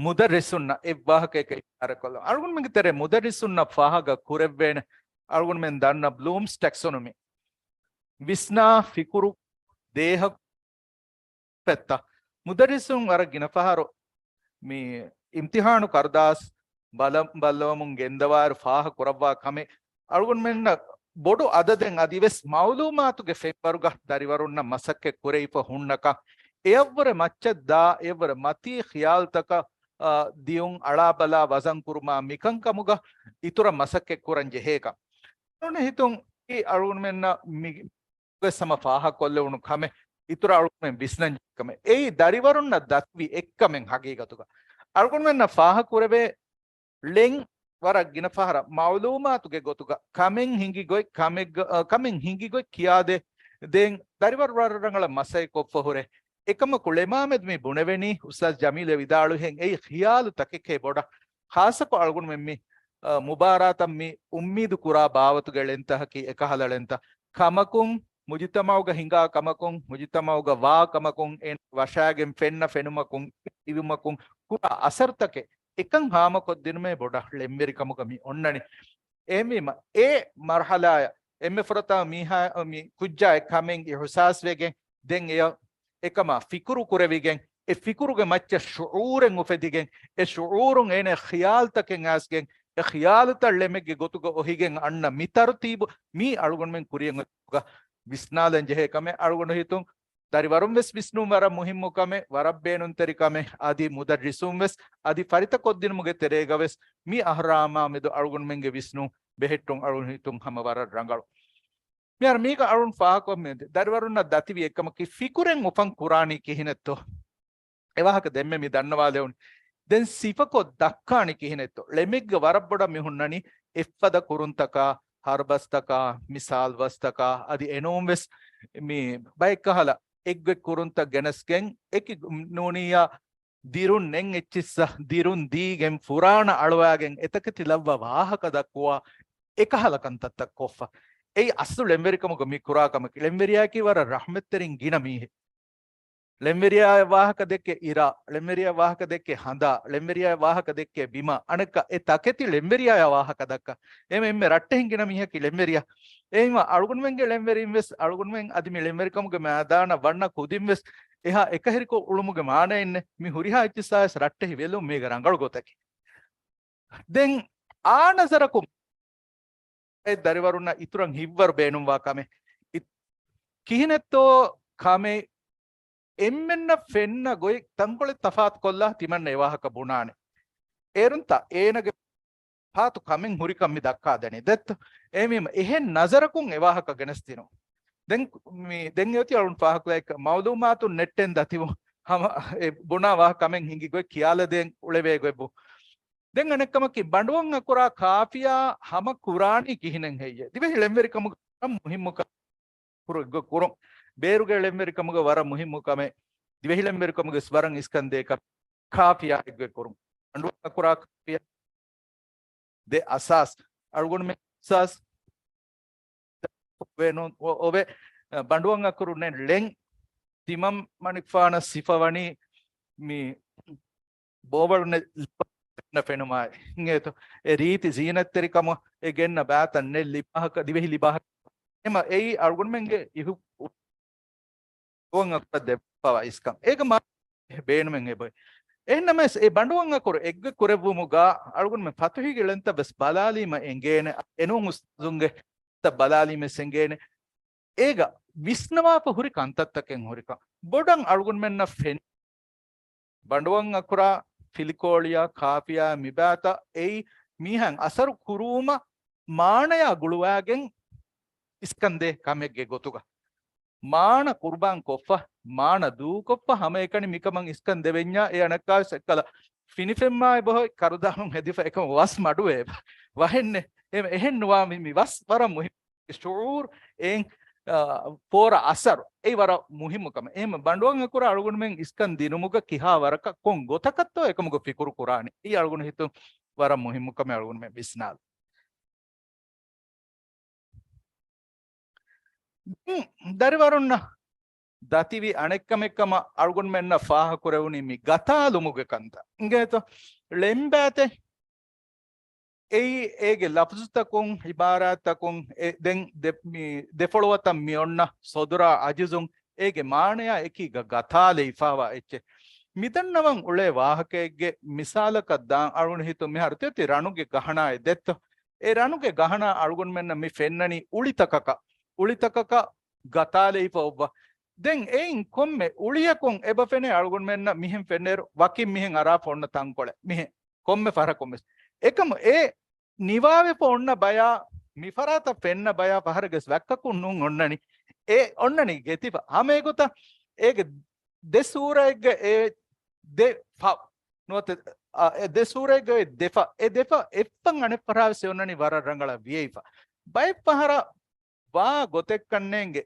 މުދައްރިސުންނަށް އެއް ވާހަކައަކަށް އިޝާރަތް ކޮށްލަން. އަޅުގަނޑުމެންގެ ތެރޭ މުދައްރިސުންނަށް ފާހަގަ ކުރެއްވޭނެ އަޅުގަނޑުމެން ދަންނަ ބްލޫމްސް ޓެކްސޮނޮމީ. ވިސްނާ ފިކުރު ދޭހަ ފެއްތަ. މުދައްރިސުން ވަރަށް ގިނަ ފަހަރު މި އިމްތިހާނު ކަރުދާސް ބަލަ-، ބައްލަވަމުން ގެންދަވާއިރު ފާހަގަ ކުރައްވާ ކަމެއް އަޅުގަނޑުމެންނަށް ބޮޑު އަދަދެއް އަދިވެސް މައުލޫމާތުގެ ފެންވަރުގަ ދަރިވަރުންނަށް މަސައްކަތް ކުރެވިފަ ހުންނަކަން، އެއަށްވުރެ މައްޗަށް ދާ، އެއަށްވުރެ މަތީ ޚިޔާލުތަކަށް، އާ، ދިޔުން އަޅާބަލާ ވަޒަން ކުރުމާ މިކަންކަމުގަ އިތުރަށް މަސައްކަތް ކުރަން ޖެހޭކަން. އަޅުގަނޑު ހިތުން އެއީ އަޅުގަނޑުމެންނަށް މި ވެސް ހަމަ ފާހަގަކޮށްލެވުނު ކަމެއް، އިތުރަށް އަޅުގަނޑުމެން ވިސްނަން ކަމެއް. އެއީ ދަރިވަރުންނަށް ދަތިވި އެއްކަމެއް ހަގީގަތުގަ. އަޅުގަނޑުމެންނަށް ފާހަގަކުރެވޭ ޅެން ވަރަށް ގިނަ ފަހަރަށް މައުލޫމާތުގެ ގޮތުގަ ކަމެއް ހިނގި ގޮތް، ކަމެއްގަ-، އަ، ކަމެއް ހިނގި ގޮތް ކިޔާދޭ. ދެން ދަރިވަރު ވަރަށް ރަނގަޅަށް މަސައްކަތް ކޮށްފަ ހުރޭ. އެކަމަކު ޅެމާމެދު މި ބުނެވެނީ، އުސްތާޛް ޖަމީލް ވިދާޅުވިހެން އެއީ ޚިޔާލު ތަކެކޭ ބޮޑަށް. ޚާއްޞަކޮށް އަޅުގަނޑުމެން މި، އަ، މުބާރާތަށް މި އުއްމީދު ކުރާ ބާވަތުގެ ޅެންތަކަކީ އެކަހަލަ ޅެންތައް. ކަމަކުން، މުޖުތަމައުގަ ހިނގާ ކަމަކުން، މުޖުތަމައުގަ ވާ ކަމަކުން، އޭނަ ވަށާގެން ފެންނަ ފެނުމަކުން، އިވުމަކުން، ކުރާ އަސަރުތަކެއް އެކަން ހާމަކޮށްދިނުމޭ ބޮޑަށް ޅެންވެރިކަމުގަ މި އޮންނަނީ. އެހެންވީމަ، އެ މަރުހަލާއަށް އެންމެ ފުރަތަމަ މީހާ މި ކުއްޖާ އެ ކަމެއް އިހުސާސްވެގެން، ދެން އެޔަށް އެކަމާ ފިކުރު ކުރެވިގެން، އެ ފިކުރުގެ މައްޗަށް ޝުޢޫރެއް އުފެދިގެން، އެ ޝުޢޫރުން އޭނަ ޚިޔާލުތަކެއް އައިސްގެން، އެ ޚިޔާލުތައް ޅެމެއްގެ ގޮތުގަ އޮހިގެން އަންނަ މި ތަރުތީބު މީ އަޅުގަނޑުމެން ކުރިޔަށް އޮތުގަ ވިސްނާލަން ޖެހޭ ކަމެއް. އަޅުގަނޑު ހިތުން ދަރިވަރުން ވެސް ވިސްނުން ވަރަށް މުހިއްމު ކަމެއް، ވަރަށް ބޭނުންތެރި ކަމެއް. އަދި މުދައްރިސުން ވެސް އަދި ފަރިތަކޮށްދިނުމުގެ ތެރޭގަ ވެސް މި އަހަރާމާ މެދު އަޅުގަނޑުމެންގެ ވިސްނުން ބެހެއްޓުން އަޅުގަނޑު ހިތުން ހަމަ ވަރަށް ރަނގަޅު. މިހާރު މީގަ އަޅުން ފާހަގަކޮށް މި ދަރިވަރުންނަށް ދަތިވި އެކަމަކީ ފިކުރެއް އުފަން ކުރާނީ ކިހިނެއްތޯ؟ އެ ވާހަކަ ދެންމެ މި ދަންނަވާލެވުނީ. ދެން ސިފަކޮށް ދައްކާނީ ކިހިނެއްތޯ؟ ޅެމެއްގަ ވަރަށް ބޮޑަށް މި ހުންނަނީ އެއްފަދަ ކުރުންތަކާ، ހަރުބަސްތަކާ، މިސާލް ބަސްތަކާ، އަދި އެނޫން ވެސް މި ބައެއްކަހަލަ އެއްގޮތް ކުރުންތައް ގެނެސްގެން އެކި ނޫނިއްޔާ ދިރުން ނެތް އެއްޗިއްސަށް ދިރުން ދީގެން ފުރާނަ އަޅުވާގެން އެތަކެތި ލައްވާ ވާހަކަ ދައްކުވާ އެކަހަލަ ކަންތައްތައް ކޮށްފަ. އެއީ އަސްލު ޅެންވެރިކަމުގަ މި ކުރާ ކަމަކީ. ޅެންވެރިޔާއަކީ ވަރަށް ރަޙްމަތްތެރިން ގިނަ މީހެއް. ޅެންވެރިޔާއަށް ވާހަކަ ދެއްކޭ އިރާ، ޅެންވެރިޔާއަށް ވާހަކަ ދެއްކޭ ހަނދާ، ޅެންވެރިޔާއަށް ވާހަކަ ދެއްކޭ ބިމާ، އަނެއްކާ އެ ތަކެތި ޅެންވެރިޔާއާ ވާހަކަ ދައްކާ. އެހެން އެންމެ ރައްޓެހިން ގިނަ މީހަކީ ޅެންވެރިޔާ. އެހެންވީމަ އަޅުގަނޑުމެންގެ ޅެންވެރިން ވެސް އަޅުގަނޑުމެން އަދި މި ޅެންވެރިކަމުގެ މައިދާނަށް ވަންނަ ކުދިން ވެސް އެހާ އެކަހެރިކޮށް އުޅުމުގެ މާނައެއް ނެތް. މި ހުރިހާ އެއްޗިއްސާވެސް ރައްޓެހި ވެލުން މީގަ ރަނގަޅު ގޮތަކީ. ދެން އާ ނަޒަރަކުން އެ ދަރިވަރުންނަށް އިތުރަށް ހިތްވަރު ބޭނުންވާ ކަމެއް. އި-، ކިހިނެއްތޯ ކަމެއް އެންމެންނަށް ފެންނަ ގޮތް ތަންކޮޅެއް ތަފާތުކޮށްލާ ތިމަންނަ އެ ވާހަކަ ބުނާނެ. އޭރުންތަ އޭނަގެ ފާތު ކަމެއް ހުރިކަން މި ދައްކާދެނީ ދެއްތަ؟ އެހެންވީމަ އެހެން ނަޒަރަކުން އެ ވާހަކަ ގެނެސްދިނުން. ދެން މި، ދެން އެއޮތީ އަޅުން ފާހަގަކޮށްލައި މައުލޫމާތު ނެއްޓެން ދަތިވުން ހަމަ އެ ބުނާ ވާހަކަ ކަމެއް ހިނގި ގޮތް ކިޔާލަދޭން އުޅެވޭ ގޮތްބު. ދެން އަނެއްކަމަކީ، ބަނޑުވަން އަކުރާ ކާފިޔާ ހަމަ ކުރާނީ ކިހިނެއް ހެއްޔޭ؟ ދިވެހި ޅެންވެރިކަމުގެ ވަރަށް މުހިއްމު ކަ-، ކުރު-، ކުރުން. ބޭރުގެ ޅެންވެރިކަމުގެ ވަރަށް މުހިއްމު ކަމެއް، ދިވެހި ޅެންވެރިކަމުގެ ވަރަށް އިސްކަން ދޭ ކަމެއް، ކާފިޔާ އެއްގޮތް ކުރުން. ބަނޑުވަން އަކުރާ ކާފިޔާ ދެ އަސާސް. އަޅުގަނޑުމެން އަސާސް އޮވެ ނު-، އޮ-، އޮވެ، ބަނޑުވަން އަކުރު ނެތް ޅެން ތިމަން މަނިކުފާނަށް ސިފަވަނީ މި ބޯވަޅު ނެތް ލިބާ ފެނުމާއި އިނގޭތޯ. އެ ރީތި ޒީނަތްތެރިކަމަށް އެ ގެންނަ ބައިތައް ނެތް ލިބާހަކަ، ދިވެހި ލިބާހަކަ. އެމަ އެއީ އަޅުގަނޑުމެންގެ އިހު-، އަކުރަށް ދެއްވާ އިސްކަން. އޭގަ މާ ބޭނުމެއް އެބޮތް. އެހެންނަމަވެސް، އެ ބަނޑުވަން އަކުރު އެއްގޮތް ކުރެއްވުމުގަ އަޅުގަނޑުމެން ފަތުހީގެ ޅެންތައް ވެސް ބަލާލީމަ އެނގޭނެ، އެނޫން އުސްތާޒުންގެ ތައް ބަލާލީމަ ވެސް އެނގޭނެ. އޭގަ ވިސްނަވާފަ ހުރި ކަންތައްތަކެއް ހުރިކަން. ބޮޑަށް އަޅުގަނޑުމެންނަށް ފެން ބަނޑުވަން އަކުރާ، ފިލިކޯޅިޔާ، ކާފިޔާ މިބާތައް އެއީ މީހަށް އަސަރު ކުރުވުމަށް މާނަޔާ ގުޅުވާގެން އިސްކަންދޭ ކަމެއްގެ ގޮތުގަ. މާނަ ޤުރުބާން ކޮށްފަ، މާނަ ދޫކޮށްފަ ހަމައެކަނި މިކަމަށް އިސްކަން ދެވެންޏާ އެ އަނެއްކާވެސް އެއްކަލަ ފިނިފެންމާއެބަހޮތް ކަރުދާމުން ހެދިފަ އެކަމަށް ވަސް މަޑުވެ ވަހެއްނެ. އެ، އެހެން ނުވާ މި، މި ވަސް ވަރަށް މުހިން. ޝުޢޫރު އެއިން، އާ، ފޯރަ އަސަރު އެއީ ވަރަށް މުހިއްމު ކަމެއް. އެހެން ބަނޑުވަން އަކުރާ އަޅުގަނޑުމެން އިސްކަން ދިނުމުގަ ކިހާ ވަރަކަށް ކޮން ގޮތަކަށްތޯ އެކަމުގަ ފިކުރު ކުރާނީ. އެއީ އަޅުގަނޑު ހިތުން ވަރަށް މުހިއްމު ކަމެއް އަޅުގަނޑުމެން ވިސްނާލު. ދަރިވަރުންނަ ދަތިވި އަނެއްކަމެއްކަމަށް އަޅުގަނޑުމެންނަށް ފާހަކުރެވުނީ މި ގަތާލުމުގެ ކަންތައް. އިނގޭތޯ؟ ޅެންބާތެއް އެއީ އޭގެ ލަފްޒުތަކުން، އިބާރާތްތަކުން، އެ، ދެން ދެ-، މި ދެފޮޅުވަތަށް މި އޮންނަ ސޮދުރާ އަޖުޒުން އޭގެ މާނަޔާ އެކީގަ ގަތާލެވިފަވާ އެއްޗެއް. މިދަންނަވަން އުޅޭ ވާހަކައެއްގެ މިސާލަކަށް ދާން އަޅުގަނޑު ހިތުން މިހާރު ތިއޮތީ ރަނުގެ ގަހަނާއެއް ދެއްތޯ؟ އެ ރަނުގެ ގަހަނާ އަޅުގަނޑުމެންނަށް މި ފެންނަނީ އުޅިތަކަކަށް، އުޅިތަކަކަށް ގަތާލެވިފަ އޮއްވަ. ދެން އެއިން ކޮންމެ އުޅިއަކުން އެބަ ފެނޭ އަޅުގަނޑުމެންނަށް މިހެން ފެންނައިރު ވަކިން މިހެން އަރާފަ އޮންނަ ތަންކޮޅެއް މިހެން ކޮންމެ ފަހަރަކުން ވެސް. އެކަމު އެ ނިވާވެފަ އޮންނަ ބަޔާ، މިފަރާތަށް ފެންނަ ބަޔާ ފަހަރެއްގެސް ވައްކަކުން ނޫން އޮންނަނީ. އެ އޮންނަނީ ގެތިފަ. ހަމަ އެގޮތަށް އޭގެ ދެ ސޫރައެއްގަ އެ ދެ ފަ-، ނުވަތަ، އާ، އެ ދެ ސޫރައެއްގަ އެ ދެ ފަ، އެ ދެ ފަ އެއްފަން އަނެއް ފަހަރާވެސް އޮންނަނީ ވަރަށް ރަނގަޅަށް ވިޔައިފަ. ބައެއް ފަހަރަށް ވާ ގޮތެއްކަންނޭނގެ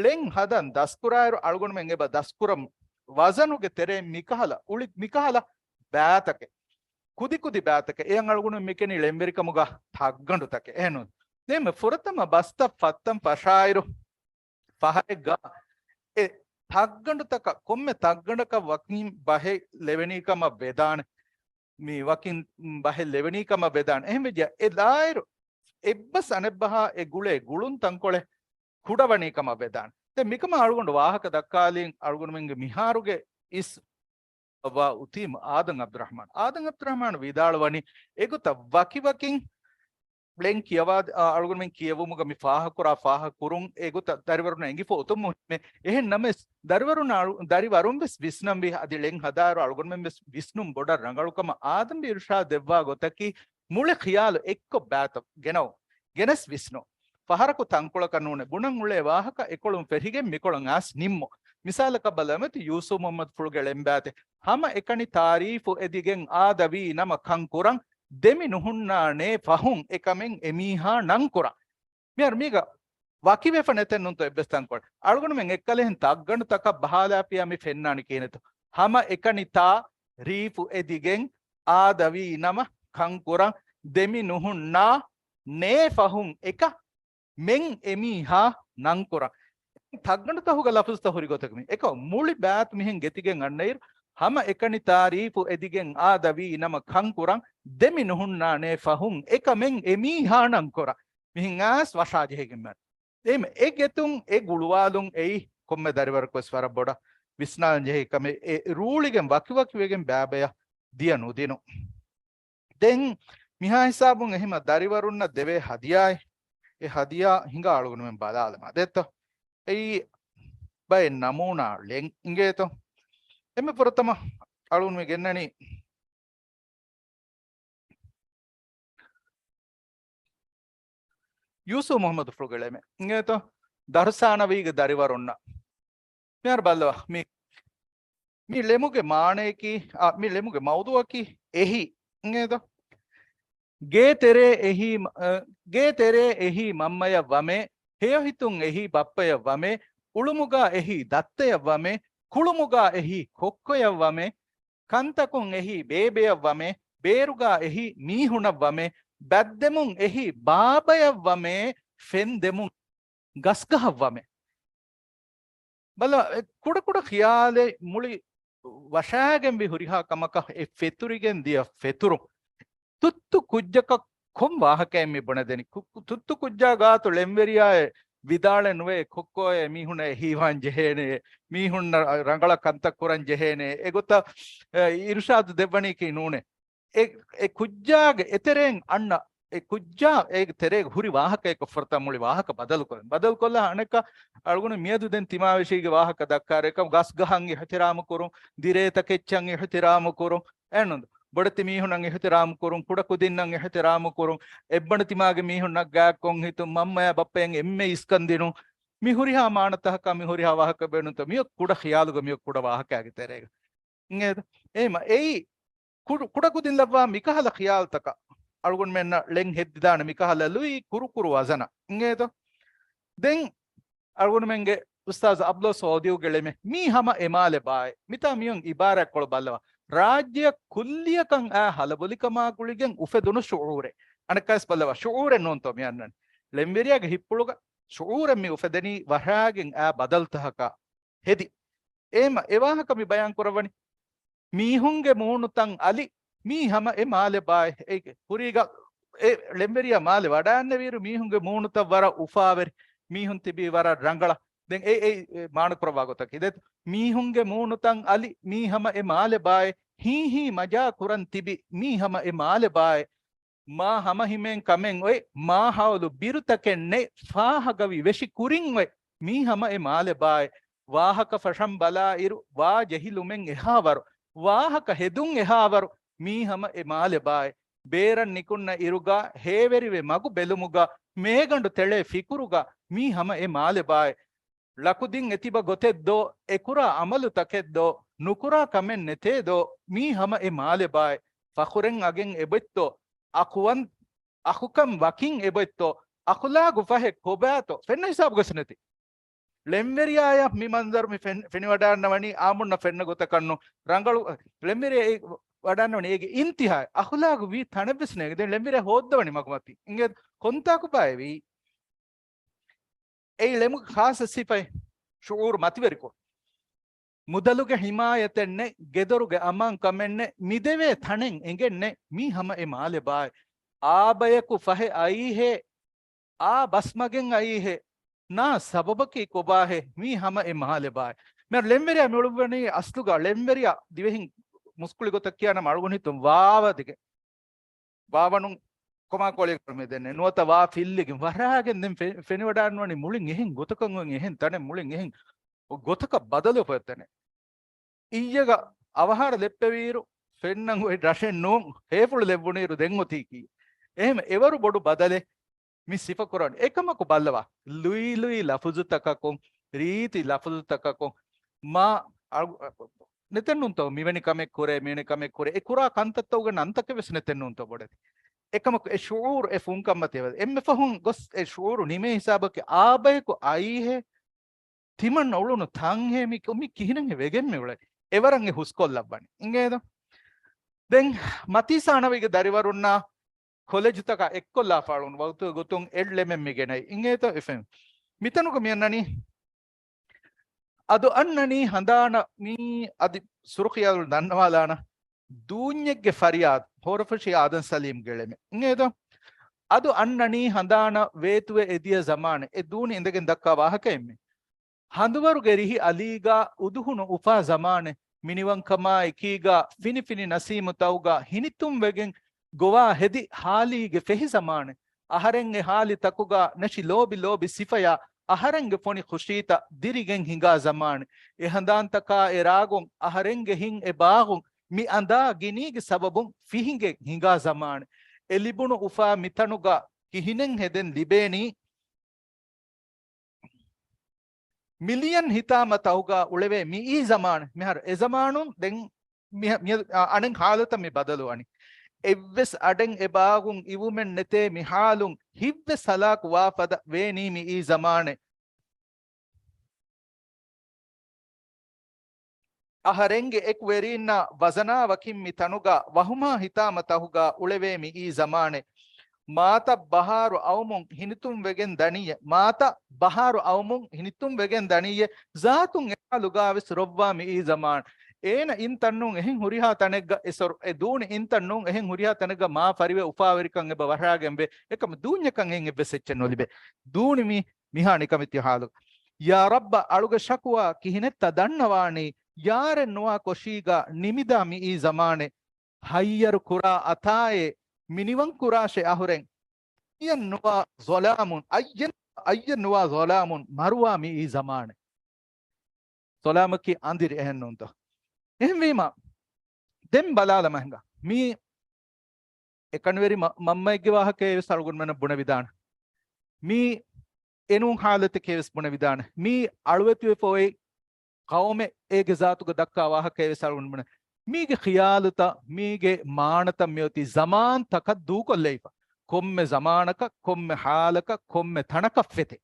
ޅެން ހަދަން ދަސްކުރާއިރު އަޅުގަނޑުމެން އެބަ ދަސްކުރަމު ވަޒަނުގެ ތެރެއިން މިކަހަލަ އުޅި މިކަހަލަ ބާތަކެއް، ކުދިކުދި ބާތަކެއް. އެޔަށް އަޅުގަނޑު މިކެނީ ޅެންވެރިކަމުގަ ތައްގަނޑުތަކެއް. އެހެންނު ފުރަތަމަ ބަސްތައް ފައްތަން ފަށާއިރު ފަހަރެއްގަ އެ ތައްގަނޑުތަކަށް ކޮންމެ ތައްގަނޑަކަށް ވަކިން ބަހެއް ލެވެނީ ކަމަށް ވެދާނެ. މި ވަކިން ބަހެއް ލެވެނީ ކަމަށް ވެދާނެ. އެހެން ވެއްޖެ އެ ލާއިރު އެއްބަސް އަނެއްބަހާ އެ ގުޅޭ ގުޅުން ތަންކޮޅެއް ކުޑަވަނީ ކަމަށް ވެދާނެ. ދެން މިކަމަށް އަޅުގަނޑު ވާހަކަ ދައްކާލީން އަޅުގަނޑުމެންގެ މިހާރުގެ އިސް ވާ އުތީމް އާދަމް އަބްދުރަޙްމާން. އާދަމް އަބްދުރަޙްމާން ވިދާޅުވަނީ އެގޮތަށް ވަކިވަކިން ޅެން ކިޔަވާ، އާ، އަޅުގަނޑުމެން ކިޔެވުމުގަ މި ފާހަގަކުރާ ފާހަގަކުރުން އެގޮތަށް ދަރިވަރުންނަށް އެނގިފަ އޮތުން މުހިއްމޭ. އެހެން ނަމަވެސް ދަރިވަރުން އަޅު-، ދަރިވަރުން ވެސް ވިސްނަންވީ އަދި ޅެން ހަދާއިރު އަޅުގަނޑުމެން ވެސް ވިސްނުން ބޮޑަށް ރަނގަޅުކަމަށް އާދަމް އިރުޝާދު ދެއްވާ ގޮތަކީ މުޅި ޚިޔާލު އެއްކޮށް ބާތަ ގެނައު. ގެނެސް ވިސްނު. ފަހަރަކު ތަންކޮޅަކަށް ނޫނޭ. ބުނަން އުޅޭ ވާހަކަ އެކޮޅުން ފެށިގެން މިކޮޅަށް އައިސް ނިންމު. މިސާލަކަށް ބަލަމެތި ޔޫސުފް މުޙައްމަދު ފުޅުގެ ޅެންބާތެއް. ހަމަ އެކަނި ތާރީފު އެދިގެން އާދަވީ ނަމަ ކަން ކުރަން. ދެމި ނުހުންނާނޭ ފަހުން އެކަމެއް އެމީހާ ނަން ކުރަން. މިހާރު މީގަ ވަކިވެފަ ނެތެއް ނޫންތޯ އެއްވެސް ތަންކޮޅެއް. އަޅުގަނޑުމެން އެއްކަލެހެން ތައްގަނޑުތަކަށް ބަހާލާފިޔާ މި ފެންނާނެ ކިހިނެއްތޯ. ހަމަ އެކަނި ތާ ރީފު އެދިގެން އާދަވީ ނަމަ ކަން ކުރަން. ދެމި ނުހުންނާ ނޭ ފަހުން އެކަ މެން އެމީހާ ނަންކުރަން. ތައްގަނޑުތަހުގަ ލަފުޒުތައް ހުރި ގޮތަކަށް މި އެކަ މުޅި ބާތު މިހެން ގެތިގެން އަންނައިރު، ހަމަ އެކަނި ތާރީފު އެދިގެން އާދަވީ ނަމަ ކަންކުރަން، ދެމި ނުހުންނާނޭ ފަހުން އެކަމެން އެމީހާ ނަންކުރަން. މިހެން އައިސް ވަށާ ޖެހިގެން މެން. އެހެން އެ ގެތުން އެ ގުޅުވާލުން އެއީ ކޮންމެ ދަރިވަރަކުވެސް ވަރަށް ބޮޑަށް ވިސްނާލަން ޖެހޭ ކަމެއް. އެ ރޫޅިގެން ވަކިވަކިވެގެން ބައިބަޔަށް ދިޔަ ނުދިނުން. ދެން މިހާ ހިސާބުން އެހެމަ ދަރިވަރުންނަށް ދެވޭ ހަދިޔާއެއް، އެ ހަދިޔާ ހިނގާ އަޅުގަނޑުމެން ބަލާލަމާ ދެއްތޯ؟ އެއީ ބައެއް ނަމޫނާ ޅެން އިނގޭތޯ؟ އެންމެ ފުރަތަމަ އަޅުގަނޑުމެން ގެންނަނީ ޔޫސުފް މުޙައްމަދު ފުޅުގެ ޅެމެއް އިނގޭތޯ؟ ދަރުސް ސާނަވީގެ ދަރިވަރުންނަށް. މިހާރު ބައްލަވާ. މި، މި ޅެމުގެ މާނަޔަކީ، އާ، މި ޅެމުގެ މައުޟޫޢަކީ އެހީ އިނގޭތޯ؟ ގޭ ތެރޭ އެހީ، އަ، ގޭ ތެރޭ އެހީ މަންމަޔަށް ވަމޭ، ހެޔޮހިތުން އެހީ ބައްޕަޔަށް ވަމޭ، އުޅުމުގާ އެހީ ދައްތަޔަށް ވަމޭ، ކުޅުމުގާ އެހީ ކޮއްކޮޔަށް ވަމޭ، ކަންތަކުން އެހީ ބޭބެއަށް ވަމޭ، ބޭރުގާ އެހީ މީހުނަށް ވަމޭ، ބައްދެމުން އެހީ ބާބަޔަށް ވަމޭ، ފެންދެމުން ގަސްގަހަށް ވަމޭ. ބަލަ، އެ ކުޑަކުޑަ ޚިޔާލެއް މުޅި ވަށާގެންވި ހުރިހާ ކަމަކަށް އެ ފެތުރިގެން ދިޔަ ފެތުރު. ތުއްތު ކުއްޖަކަށް ކޮން ވާހަކައެއް މި ބުނެދެނީ؟ ކު-، ތުއްތު ކުއްޖާ ގާތު ޅެންވެރިޔާއެއް ވިދާޅެއް ނުވޭ، ކޮއްކޮއޭ މީހުންނަށް އެހީވާން ޖެހޭނެ، މީހުންނަށް ރަނގަޅަށް ކަންތައް ކުރަން ޖެހޭނެ، އެގޮތަށް، އެ، އިރުޝާދު ދެއްވަނީކީ ނޫނޭ. އެ، އެ ކުއްޖާގެ އެތެރޭން އަންނަ، އެ ކުއްޖާ އޭގެ ތެރޭގަ ހުރި ވާހަކައެއް ކޮށްފަރަތާ މުޅި ވާހަކަ ބަދަލުކޮށް، ބަދަލުކޮށްލާ އަނެއްކާ އަޅުގަނޑު މިއަދު ދެން ތިމާވެށީގެ ވާހަކަ ދައްކާރެކަ ގަސްގަހަށް އިޙްތިރާމު ކުރުން، ދިރޭތަކެއްޗަށް އިޙްތިރާމު ކުރުން، އެނުން ބޮޑެތި މީހުންނަށް އިޙްތިރާމު ކުރުން، ކުޑަކުދިންނަށް އިޙްތިރާމު ކުރުން، އެއްބަނޑު ތިމާގެ މީހުންނަށް ގާތްކޮށް ހިތުން، މަންމަޔާ ބައްޕައަށް އެންމެ އިސްކަން ދިނުން، މި ހުރިހާ މާނަތަކަކާ މި ހުރިހާ ވާހަކަ ބޭނުންތަ މިއޮ ކުޑަ ޚިޔާލުގަ މިއޮ ކުޑަ ވާހަކައިގެ ތެރޭގަ. އިނގޭތަ؟ އެހެމަ އެއީ ކުޑަ-، ކުޑަކުދިން ލައްވާ މިކަހަލަ ޚިޔާލުތަކަށް އަޅުގަނޑުމެންނަށް ޅެން ހެއްދިދާނެ މިކަހަލަ ލުއި ކުރުކުރު ވަޒަނަށް. އިނގޭތޯ؟ ދެން އަޅުގަނޑުމެންގެ އުސްތާޒު އަބްލޯ ސޯދިއުގެ ޅެމެއް މީ ހަމަ އެމާލެ ބާއޭ. މިތާ މިއޮން އިބާރާތްކޮޅު ބައްލަވާ. ރާއްޖެއަށް ކުއްލިއަކަށް އާ ހަލަބޮލިކަމާ ގުޅިގެން އުފެދުނު ޝުޢޫރެއް. އަނެއްކާވެސް ބައްލަވާ. ޝުޢޫރެއް ނޫންތޯ މި އަންނަނީ؟ ޅެންވެރިޔާގެ ހިތްޕުޅުގަ ޝުޢޫރެއް މި އުފެދެނީ ވަށާގެން އާ ބަދަލުތަކަކާ ހެދި. އެހެމަ އެ ވާހަކަ މި ބަޔާން ކުރައްވަނީ. މީހުންގެ މޫނުތައް އަލި، މީ ހަމަ އެ މާލެ ބާއޭ. އޭގެ ކުރީގަ އެ ޅެންވެރިޔާ މާލެ ވަޑާންނެވިއިރު މީހުންގެ މޫނުތައް ވަރަށް އުފާވެރި، މީހުން ތިބީ ވަރަށް ރަނގަޅަށް. ދެން އެ، އެ، އެ މާނަ ކުރައްވާ ގޮތަކީ ދެ، މީހުންގެ މޫނުތައް އަލި، މީ ހަމަ އެ މާލެ ބާއޭ. ހީ ހީ މަޖާ ކުރަން ތިބި، މީ ހަމަ އެ މާލެ ބާއޭ. މާ ހަމަހިމޭން ކަމެއް އޮތް، މާ ހައުލު ބިރުތަކެއް ނެތް، ފާހަގަވި ވެށި ކުރިން އޮތް، މީ ހަމަ އެ މާލެ ބާއޭ. ވާހަކަ ފަށަން ބަލާ އިރު، ވާ ޖެހިލުމެއް އެހާވަރު، ވާހަކަ ހެދުން އެހާވަރު، މީ ހަމަ އެ މާލެ ބާއޭ. ބޭރަށް ނިކުންނަ އިރުގަ، ހޭވެރިވެ މަގު ބެލުމުގަ، މޭގަނޑު ތެޅޭ ފިކުރުގަ، މީ ހަމަ އެ މާލެ ބާއޭ. ޅަކުދިން އެތިބަ ގޮތެއްދޯ، އެކުރާ އަމަލުތަކެއްދޯ، ނުކުރާ ކަމެއް ނެތޭދޯ، މީ ހަމަ އެ މާލެ ބާއޭ. ފަޚުރެއް އަގެން އެބޮތްތޯ، އަޚުވަން، އަޚުކަން ވަކިން އެބޮތްތޯ، އަޚުލާގު ފަހެއް ކޮބާތޯ، ފެންނަ ހިސާބުގަސް ނެތި. ޅެންވެރިޔާޔަށް މި މަންޒަރު މި ފެން-، ފެނިވަޑާންނަވަނީ އާމުންނަށް ފެންނަ ގޮތަކަށްނު. ރަނގަޅު، ޅެންވެރިޔާ އެ ވަޑާންނަވަނީ އޭގެ އިންތިހާއެއް. އަޚުލާގު ވީ ތަނެއްވެސް ނޭގެ. ދެން ޅެންވެރިޔާ ހޯއްދަވަނީ މަގުމަތީ. އިނގޭ ކޮންތާކު ބާއެވީ؟ އެއީ ޅެމުގެ ޚާއްޞަ ސިފައެއް، ޝުޢޫރު މަތިވެރިކޮށް. މުދަލުގެ ހިމާޔަތެއް ނެތް، ގެދޮރުގެ އަމާންކަމެއް ނެތް، މިދެވޭ ތަނެއް އެނގެން ނެތް، މީ ހަމަ އެ މާލެ ބާއޭ. އާ ބަޔަކު ފަހެ އައީހޭ، އާ ބަސްމަގެން އައީހޭ، ނާ ސަބަބަކީ ކޮބާހޭ، މީ ހަމަ އެ މާލެ ބާއޭ. މިހާރު ޅެންވެރިޔާ މިއުޅުއްވަނީ އަސްލުގަ ޅެންވެރިޔާ ދިވެހިން މުސްކުޅި ގޮތަށް ކިޔާ ނަމަ އަޅުގަނޑު ހިތުން ވާވަދިގެން. ވާވަނުން ކޮމާ ކޯޅިއަކަށް މި ދެންނެ. ނުވަތަ ވާ ފިއްލިގެން ވަރާގެން ދެން ފެ-، ފެނިވަޑާންވަނީ މުޅިން އެހެން ގޮތަކަށް އޮތް އެހެން ތަނެއް މުޅިން އެހެން ގޮތަކަށް ބަދަލުވެފަ އޮތް ތަނެއް. އިއްޔެގަ އަވަހާރަ ލެއްޕެވިއިރު ފެންނަން އޮތް ރަށެއް ނޫން، ހޭފުޅު ލެއްވުނުއިރު ދެން އޮތީކީ. އެހެން އެވަރު ބޮޑު ބަދަލެއް މި ސިފަކުރަން. އެކަމަކު ބައްލަވާ. ލުއިލުއި ލަފުޒުތަކަކުން، ރީތި ލަފުޒުތަކަކުން މާ އަޅު-، ނެތެއްނޫންތޯ މިވެނި ކަމެއް ކުރޭ، މިވެނި ކަމެއް ކުރޭ. އެ ކުރާ ކަންތައްތަކުގެ ނަންތަކެއް ވެސް ނެތެއްނޫންތޯ ބޮޑެތި. އެކަމަކު އެ ޝުޢޫރު އެ ފުންކަންމަތިވެ. އެންމެ ފަހުން ގޮސް އެ ޝުޢޫރު ނިމޭ ހިސާބަކީ އާބަޔަކު އައީހޭ ތިމަން އުޅުނު ތަންހޭ މި، މި ކިހިނެއް ވެގެން މި އުޅެނީ. އެވަރަށް އެ ހުސްކޮށްލައްވަނީ. އިނގޭދޯ؟ ދެން މަތީ ސާނަވީގެ ދަރިވަރުންނާ ކޮލެޖުތަކަށް އެއްކޮށްލާފަ އުޅުނު ވަގުތުގެ ގޮތުން އެއް ޅެމެއް މި ގެނައި. އިނގޭތޯ އެފެން. މިތަނުގަ މި އަންނަނީ އަދު އަންނަނީ ހަނދާނަށް މީ އަދި ސުރުޚިޔާލު ދަންނަވާލާނަ ދޫންޏެއްގެ ފަރިޔާދު، ހޯރަފުށި އާދަން ސަލީމްގެ ޅެމެއް. އިނގޭތޯ؟ އަދު އަންނަނީ ހަނދާނަށް ވޭތުވެ އެދިޔަ ޒަމާނެއް. އެ ދޫނި އިނދެގެން ދައްކާ ވާހަކައެއްމެ. ހަނދުވަރުގެ ރިހި އަލީގާ އުދުހުނު އުފާ ޒަމާނެއް. މިނިވަންކަމާ އެކީގާ ފިނިފިނި ނަސީމުތައުގާ ހިނިތުންވެގެން ގޮވާ ހެދި ހާލީގެ ފެހި ޒަމާނެއް. އަހަރެން އެ ހާލި ތަކުގާ ނެށި ލޯބި ލޯބި ސިފަޔާ އަހަރެންގެ ފޮނި ޚުޝީތައް ދިރިގެން ހިނގާ ޒަމާނެއް. އެ ހަނދާންތަކާ އެ ރާގުން އަހަރެންގެ ހިތް އެ ބާޣުން މި އަނދާ ގިނީގެ ސަބަބުން ފިހިނގެން ހިނގާ ޒަމާނެއް. އެ ލިބުނު އުފާ މިތަނުގަ ކިހިނެއް ހެދެން ލިބޭނީ؟ މިލިޔަން ހިތާމަ ތަހުގާ އުޅެވޭ މިއީ ޒަމާނެއް. މިހާރު އެ ޒަމާނުން ދެން މި-، މި-، އަނެއް ހާލަތަށް މި ބަދަލުވަނީ. އެއްވެސް އަޑެއް އެބާގުން އިވުމެއް ނެތޭ މި ހާލުން ހިތްވެސް ހަލާކު ވާ ފަދަ ވޭނީ މިއީ ޒަމާނެއް. އަހަރެންގެ އެކުވެރީންނާ ވަޒަނާ ވަކިން މި ތަނުގަ ވަހުމާ ހިތާމަ ތަހުގަ އުޅެވޭ މިއީ ޒަމާނެއް. މާތައް ބަހާރު އައުމުން ހިނިތުން ވެގެން ދަނިއްޔެ، މާތައް ބަހާރު އައުމުން ހިނިތުން ވެގެން ދަނިއްޔެ، ޒާތުން އެ ހާލުގާވެސް ރޮއްވާ މިއީ ޒަމާން. އޭނަ އިން ތަންނޫން އެހެން ހުރިހާ ތަނެއްގަ އެ ސޮރު، އެ ދޫނި އިން ތަންނޫން އެހެން ހުރިހާ ތަނެއްގަ މާ ފަރިވެ އުފާވެރިކަން އެބަ ވަށާގެން ވޭ. އެކަމަ ދޫންޏަކަށް އެހެން އެއްވެސް އެއްޗެއް ނުލިބޭ. ދޫނި މީ މިހާ ނިކަމެތި ހާލު. ޔާ ރައްބަ، އަޅުގެ ޝަކުވާ ކިހިނެއްތަ ދަންނަވާނީ؟ ޔާރެއް ނުވާ ކޮށީގަ ނިމިދާ މިއީ ޒަމާނެއް. ހައްޔަރު ކުރާ އަތާއޭ، މިނިވަން ކުރާށޭ އަހުރެން. އައްޔަން ނުވާ ޒޮލާމުން، އައްޔަން، އައްޔަން ނުވާ ޒޮލާމުން މަރުވާ މިއީ ޒަމާނެއް. ޒޮލާމަކީ އަނދިރި އެހެން ނޫންތޯ؟ އެހެންވީމަ، ދެން ބަލާލަމާ ހިނގާ. މީ އެކަނިވެރި މަ-، މަންމައެއްގެ ވާހަކައެއް ވެސް އަޅުގަނޑުމެންނަށް ބުނެވިދާނެ. މީ އެނޫން ހާލަތެކޭ ވެސް ބުނެވިދާނެ. މީ އަޅުވެތިވެފަ އޮތް ޤައުމެއް އޭގެ ޒާތުގަ ދައްކާ ވާހަކައެއް ވެސް އަޅުގަނޑުމެން. މީގެ ޚިޔާލުތައް، މީގެ މާނަތައް މިއޮތީ ޒަމާންތަކަށް ދޫކޮށްލައިފަ. ކޮންމެ ޒަމާނަކަށް، ކޮންމެ ހާލަކަށް، ކޮންމެ ތަނަކަށް ފެތޭ.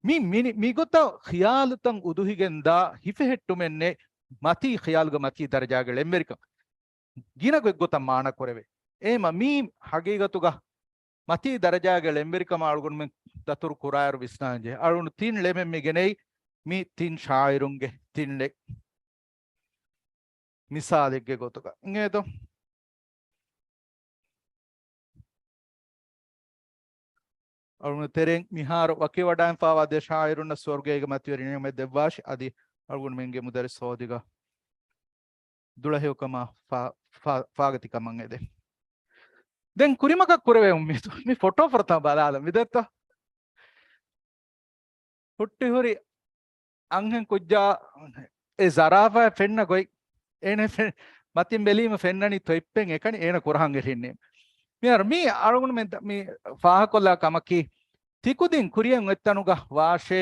މި-، މި-، މިގޮތަށް ޚިޔާލުތައް އުދުހިގެން ދާ ހިފެހެއްޓުމެއް ނެތް މަތީ ޚިޔާލުގަ މަތީ ދަރަޖާގެ ޅެންވެރިކަން. ގިނަ ގޮތްގޮތަށް މާނަ ކުރެވޭ. އެހެމަ މީ ހަގީގަތުގަ މަތީ ދަރަޖާގެ ޅެންވެރިކަމާ އަޅުގަނޑުމެން ދަތުރު ކުރާއިރު ވިސްނާންޖެހޭ. އަޅުގަނޑު ތިން ޅެމެއް މި ގެނައީ މި ތިން ޝާއިރުންގެ ތިން ޅެ މިސާލެއްގެ ގޮތުގަ. އިނގޭތޯ؟ އަޅުގަނޑު ތެރެއިން މިހާރު ވަކިވަޑައިންފާވާ ދެ ޝާއިރުންނަށް ސުވަރުގޭގެ މަތިވެރި ނިޢުމަތް ދެއްވާށި. އަދި އަޅުގަނޑުމެންގެ މުދައްރިސް ހޯދިގަ ދުޅަހެޔޮކަމާ ފާ-، ފާ-، ފާގަތިކަމަށް އެދެން. ދެން ކުރިމަގަށް ކުރެވޭ އުއްމީދު. މި ފޮޓޯ ފުރަތަމަ ބަލާލަން. މި ދެއްތޯ؟ ހުއްޓި ހުރި އަންހެން ކުއްޖާ އެ ޒަރާފާއަށް ފެންނަ ގޮތް. އޭނަ ފެ-، މަތިން ބެލީމަ ފެންނަނީ ތޮތްޕެން އެކަނި އޭނަ ކުރަހަން އެހެންނޭ. މިހާރު މީ އަޅުގަނޑުމެން މި ފާހަކޮށްލާ ކަމަކީ، ތިކުދިން ކުރިއަށް އޮތްތަނުގަ ވާށޭ،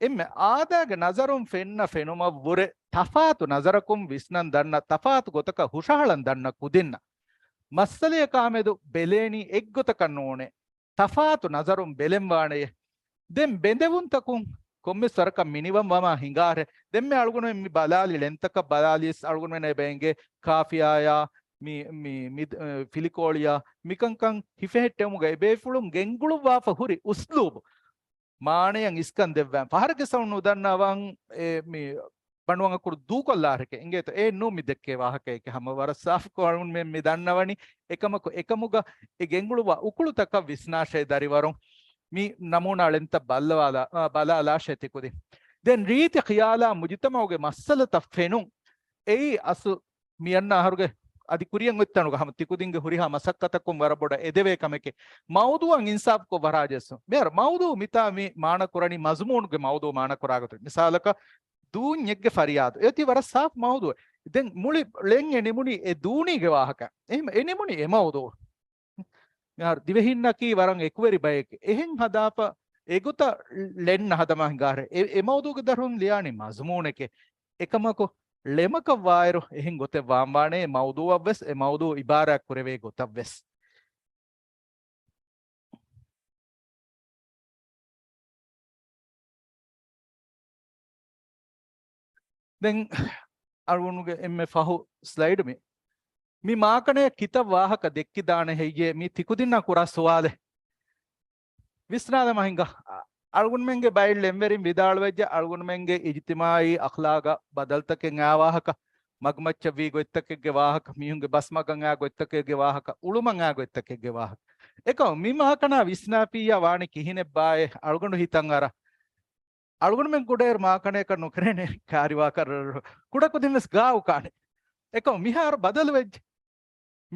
އެންމެ އާދައިގެ ނަޒަރުން ފެންނަ ފެނުމަށްވުރެ ތަފާތު ނަޒަރަކުން ވިސްނަން ދަންނަ، ތަފާތު ގޮތަކަށް ހުށަހަޅަން ދަންނަ ކުދިންނަށް. މައްސަލަޔަކާމެދު ބެލޭނީ އެއްގޮތަކަށް ނޫނޭ. ތަފާތު ނަޒަރުން ބެލެންވާނެޔޭ. ދެން ބެނދެވުންތަކުން ކޮންމެސް ވަރަކަށް މިނިވަން ވަމާ ހިނގާށޭ. ދެންމެ އަޅުގަނޑުމެން މި ބަލާލި ޅެންތަކަށް ބަލާލިޔަސް އަޅުގަނޑުމެން އެބަ އެނގޭ ކާފިޔާޔާ، މި، މި، މި، އަ، ފިލިކޯޅިޔާ، މިކަންކަން ހިފެހެއްޓެވުމުގަ އެބޭފުޅުން ގެންގުޅުއްވާފަ ހުރި އުސްލޫބު. މާނަޔަށް އިސްކަން ދެއްވާން. ފަހަރަކެއްސަ ނުދަންނަވަން އެ މި ފަނޑުވަން އަކުރު ދޫކޮށްލާހެކެ އިނގޭތޯ. އެއްނޫ މި ދެއްކޭ ވާހަކައެކެ. ހަމަ ވަރަށް ސާފުކޮށް އަޅުގަނޑުމެން މި ދަންނަވަނީ އެކަމަކު އެކަމުގަ އެ ގެންގުޅުއްވާ އުކުޅުތަކަށް ވިސްނާށޭ ދަރިވަރުން މި ނަމޫނާ ޅެންތައް ބައްލަވާލާ، އާ، ބަލާލާށޭ ތިކުދިން. ދެން ރީތި ޚިޔާލާ މުޖުތަމަޢުގެ މައްސަލަތައް ފެނުން އެއީ އަސްލު މި އަންނަ އަހަރުގެ އަދި ކުރިޔަށް އޮތްތަނުގަ ހަމަ ތިކުދިންގެ ހުރިހާ މަސައްކަތަކުން ވަރަށް ބޮޑަށް އެދެވޭ ކަމެކޭ. މައުޟޫޢަށް އިންސާފުކޮށް ވަރާޖެއްސުން. މިހާރު މައުޟޫޢު މިތާ މި މާނަ ކުރަނީ މަޒުމޫނުގެ މައުޟޫޢު މާނަ ކުރާގޮތުން. މިސާލަކަށް ދޫންޏެއްގެ ފަރިޔާދު. އޭތި ވަރަށް ސާފު މައުޟޫޢެއް. ދެން މުޅި ޅެން އެ ނިމުނީ އެ ދޫނީގެ ވާހަކަ. އެހެން އެ ނިމުނީ އެ މައުޟޫޢު. މިހާރު ދިވެހިންނަކީ ވަރަށް އެކުވެރި ބައެކޭ. އެހެން ހަދާފަ އެގޮތަށް ޅެން ހަދަމާ ހިނގާހެރޭ. އެ، އެ މައުޟޫޢުގެ ދަށުން ލިޔާނީ މަޒުމޫނެކޭ. އެކަމަކު ޅެމަކަށް ވާއިރު އެހެން ގޮތެއް ވާންވާނޭ މައުޟޫޢަށްވެސް އެ މައުޟޫޢު އިބާރާތް ކުރެވޭ ގޮތަށްވެސް. ދެން އަޅުގަނޑުގެ އެންމެ ފަހު ސްލައިޑް މި. މި މާކަނަޔަށް ކިތައް ވާހަކަ ދެއްކިދާނެ ހެއްޔޭ؟ މީ ތިކުދިންނާ ކުރާ ސުވާލެއް. ވިސްނާލަމާ ހިނގާ. އަޅުގަނޑުމެންގެ ބައެއް ޅެންވެރިން ވިދާޅުވެއްޖެ، އަޅުގަނޑުމެންގެ އިޖްތިމާޢީ އަޚްލާގާ ބަދަލުތަކެއް އާ ވާހަކަ، މަގުމައްޗަށް ވީ ގޮތްތަކެއްގެ ވާހަކަ، މީހުންގެ ބަސް މަގަށް އާ ގޮތްތަކެއްގެ ވާހަކަ، އުޅުމަށް އާ ގޮތްތަކެއްގެ ވާހަކަ. އެކަމު މި މާކަނާ ވިސްނާފިއްޔާ ވާނީ ކިހިނެއްބާއޭ؟ އަޅުގަނޑު ހިތަށް އަރާ. އަޅުގަނޑުމެން ކުޑައިރު މާކަނަޔަކަށް ނުކެރޭނެ ކާރިވާ ކަރަރު. ކުޑަކުދިން ވެސް ގާއު ކާނެ. އެކަމު މިހާރު ބަދަލު ވެއްޖެ.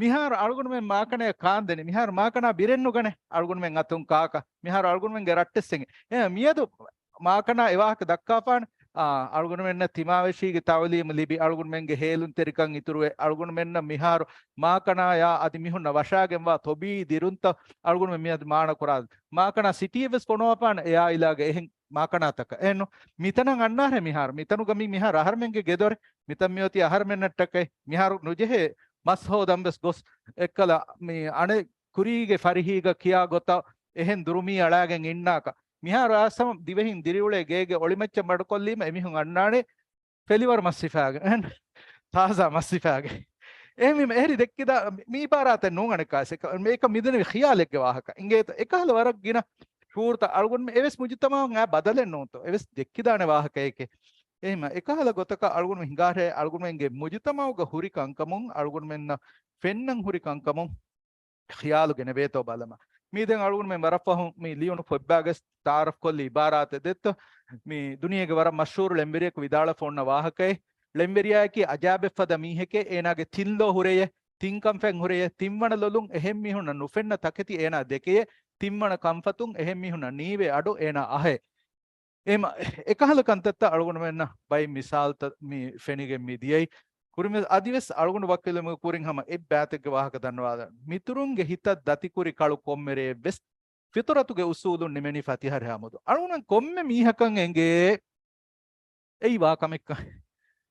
މިހާރު އަޅުގަނޑުމެން މާކަނަޔަށް ކާންދެނީ. މިހާރު މާކަނާ ބިރެއް ނުގަނޭ. އަޅުގަނޑުމެން އަތުން ކާކަށް. މިހާރު އަޅުގަނޑުމެންގެ ރައްޓެއްސެނގެ. އެ، މިއަދު މާކަނާ އެ ވާހަކަ ދައްކާފާނެ. އާ، އަޅުގަނޑުމެންނަށް ތިމާވެށީގެ ތައުލީމު ލިބި، އަޅުގަނޑުމެންގެ ހޭލުންތެރިކަން އިތުރުވެ، އަޅުގަނޑުމެންނަށް މިހާރު މާކަނާޔާ އަދި މީހުންނަށް ވަށާގެންވާ ތޮބީޢީ ދިރުންތައް އަޅުގަނޑުމެން މިއަދު މާނަ ކުރާ. މާކަނާ ސިޓީއެއް ވެސް ފޮނުވާފާނެ އެ އާއިލާގެ އެހެން މާކަނާތަކަށް. އެހެންނު މިތަނަށް އަންނާހެ މިހާރު. މިތަނުގަ މި މިހާރު އަހަރުމެންގެ ގެދޮރެއް. މިތަން މިއޮތީ އަހަރުމެންނަށްޓަކައި. މިހާރު ނުޖެހޭ މަސް ހޯދަން ވެސް ގޮސް އެއްކަލަ މި އަނެއް ކުރީގެ ފަރިހީގަ ކިޔާ ގޮތަށް އެހެން ދުރުމީ އަޅާގެން އިންނާކަށް. މިހާރު އާސަމަ ދިވެހިން ދިރިއުޅޭ ގޭގެ އޮޅިމައްޗަށް މަޑުކޮށްލީމަ އެމީހުން އަންނާނެ ފެލިވަރު މަސް ހިފާގެން. ތާޒާ މަސް ހިފާގެން. އެހެންވީމަ އެހެރި ދެއްކިދާ މި އިބާރާތެއް ނޫން އަނެއްކާސް. އެކަ-، މޭކަ މިދެންނެވި ޚިޔާލެއްގެ ވާހަކަ. އިނގޭތަ؟ އެކަހަލަ ވަރަށް ގިނަ ޝުޢޫރުތައް އަޅުގަނޑުމެން އެވެސް މުޖުތަމަޢުން އާ ބަދަލެއް ނޫންތޯ؟ އެވެސް ދެއްކިދާނެ ވާހަކައެކޭ. އެހެންމަ އެކަހަލަ ގޮތަކަށް އަޅުގަނޑު ހިނގާހޭ އަޅުގަނޑުމެންގެ މުޖުތަމަޢުގަ ހުރި ކަންކަމުން އަޅުގަނޑުމެންނަށް ފެންނަން ހުރި ކަންކަމުން ޚިޔާލު ގެނެވޭތޯ ބަލަމާ. މީ ދެން އަޅުގަނޑުމެން ވަރަށް ފަހުން މި ލިޔުނު ފޮތްބާގެ ތާރަފްކޮށްލި އިބާރާތެއް ދެއްތޯ. މި ދުނިޔޭގެ ވަރަށް މަޝްހޫރު ޅެންވެރިޔަކު ވިދާޅަފަ އޮންނަ ވާހަކައެއް. ޅެންވެރިޔާއަކީ އަޖާބެއްފަދަ މީހެކޭ. އޭނާގެ ތިން ލޯ ހުރެޔޭ، ތިން ކަންފަތް ހުރެޔޭ، ތިންވަނަ ލޮލުން އެހެން މީހުންނަށް ނުފެންނަ ތަކެތި އޭނާ ދެކެޔޭ، ތިންވަނަ ކަންފަތުން އެހެން މީހުންނަށް ނީވޭ އަޑު އޭނާ އަހޭ. އެހެން އެކަހަލަ ކަންތައްތައް އަޅުގަނޑުމެންނަށް ބައެއް މިސާލުތައް މި ފެނިގެން މި ދިޔައީ. ކުރިންވެސް އަދިވެސް އަޅުގަނޑު ވަކިވެލުމުގެ ކުރިން ހަމަ އެއް ބާތެއްގެ ވާހަކަ ދަންނަވާލަން. މިތުރުންގެ ހިތަށް ދަތިކުރި ކަޅު ކޮންމެ ރެއެއްވެސް ފިޠުރަތުގެ އުޞޫލުން ނިމެނީ ފަތިހަރިހާ މުދު. އަޅުގަނޑު ކޮންމެ މީހަކަށް އެނގޭ އެއީ ވާ ކަމެއްކަން.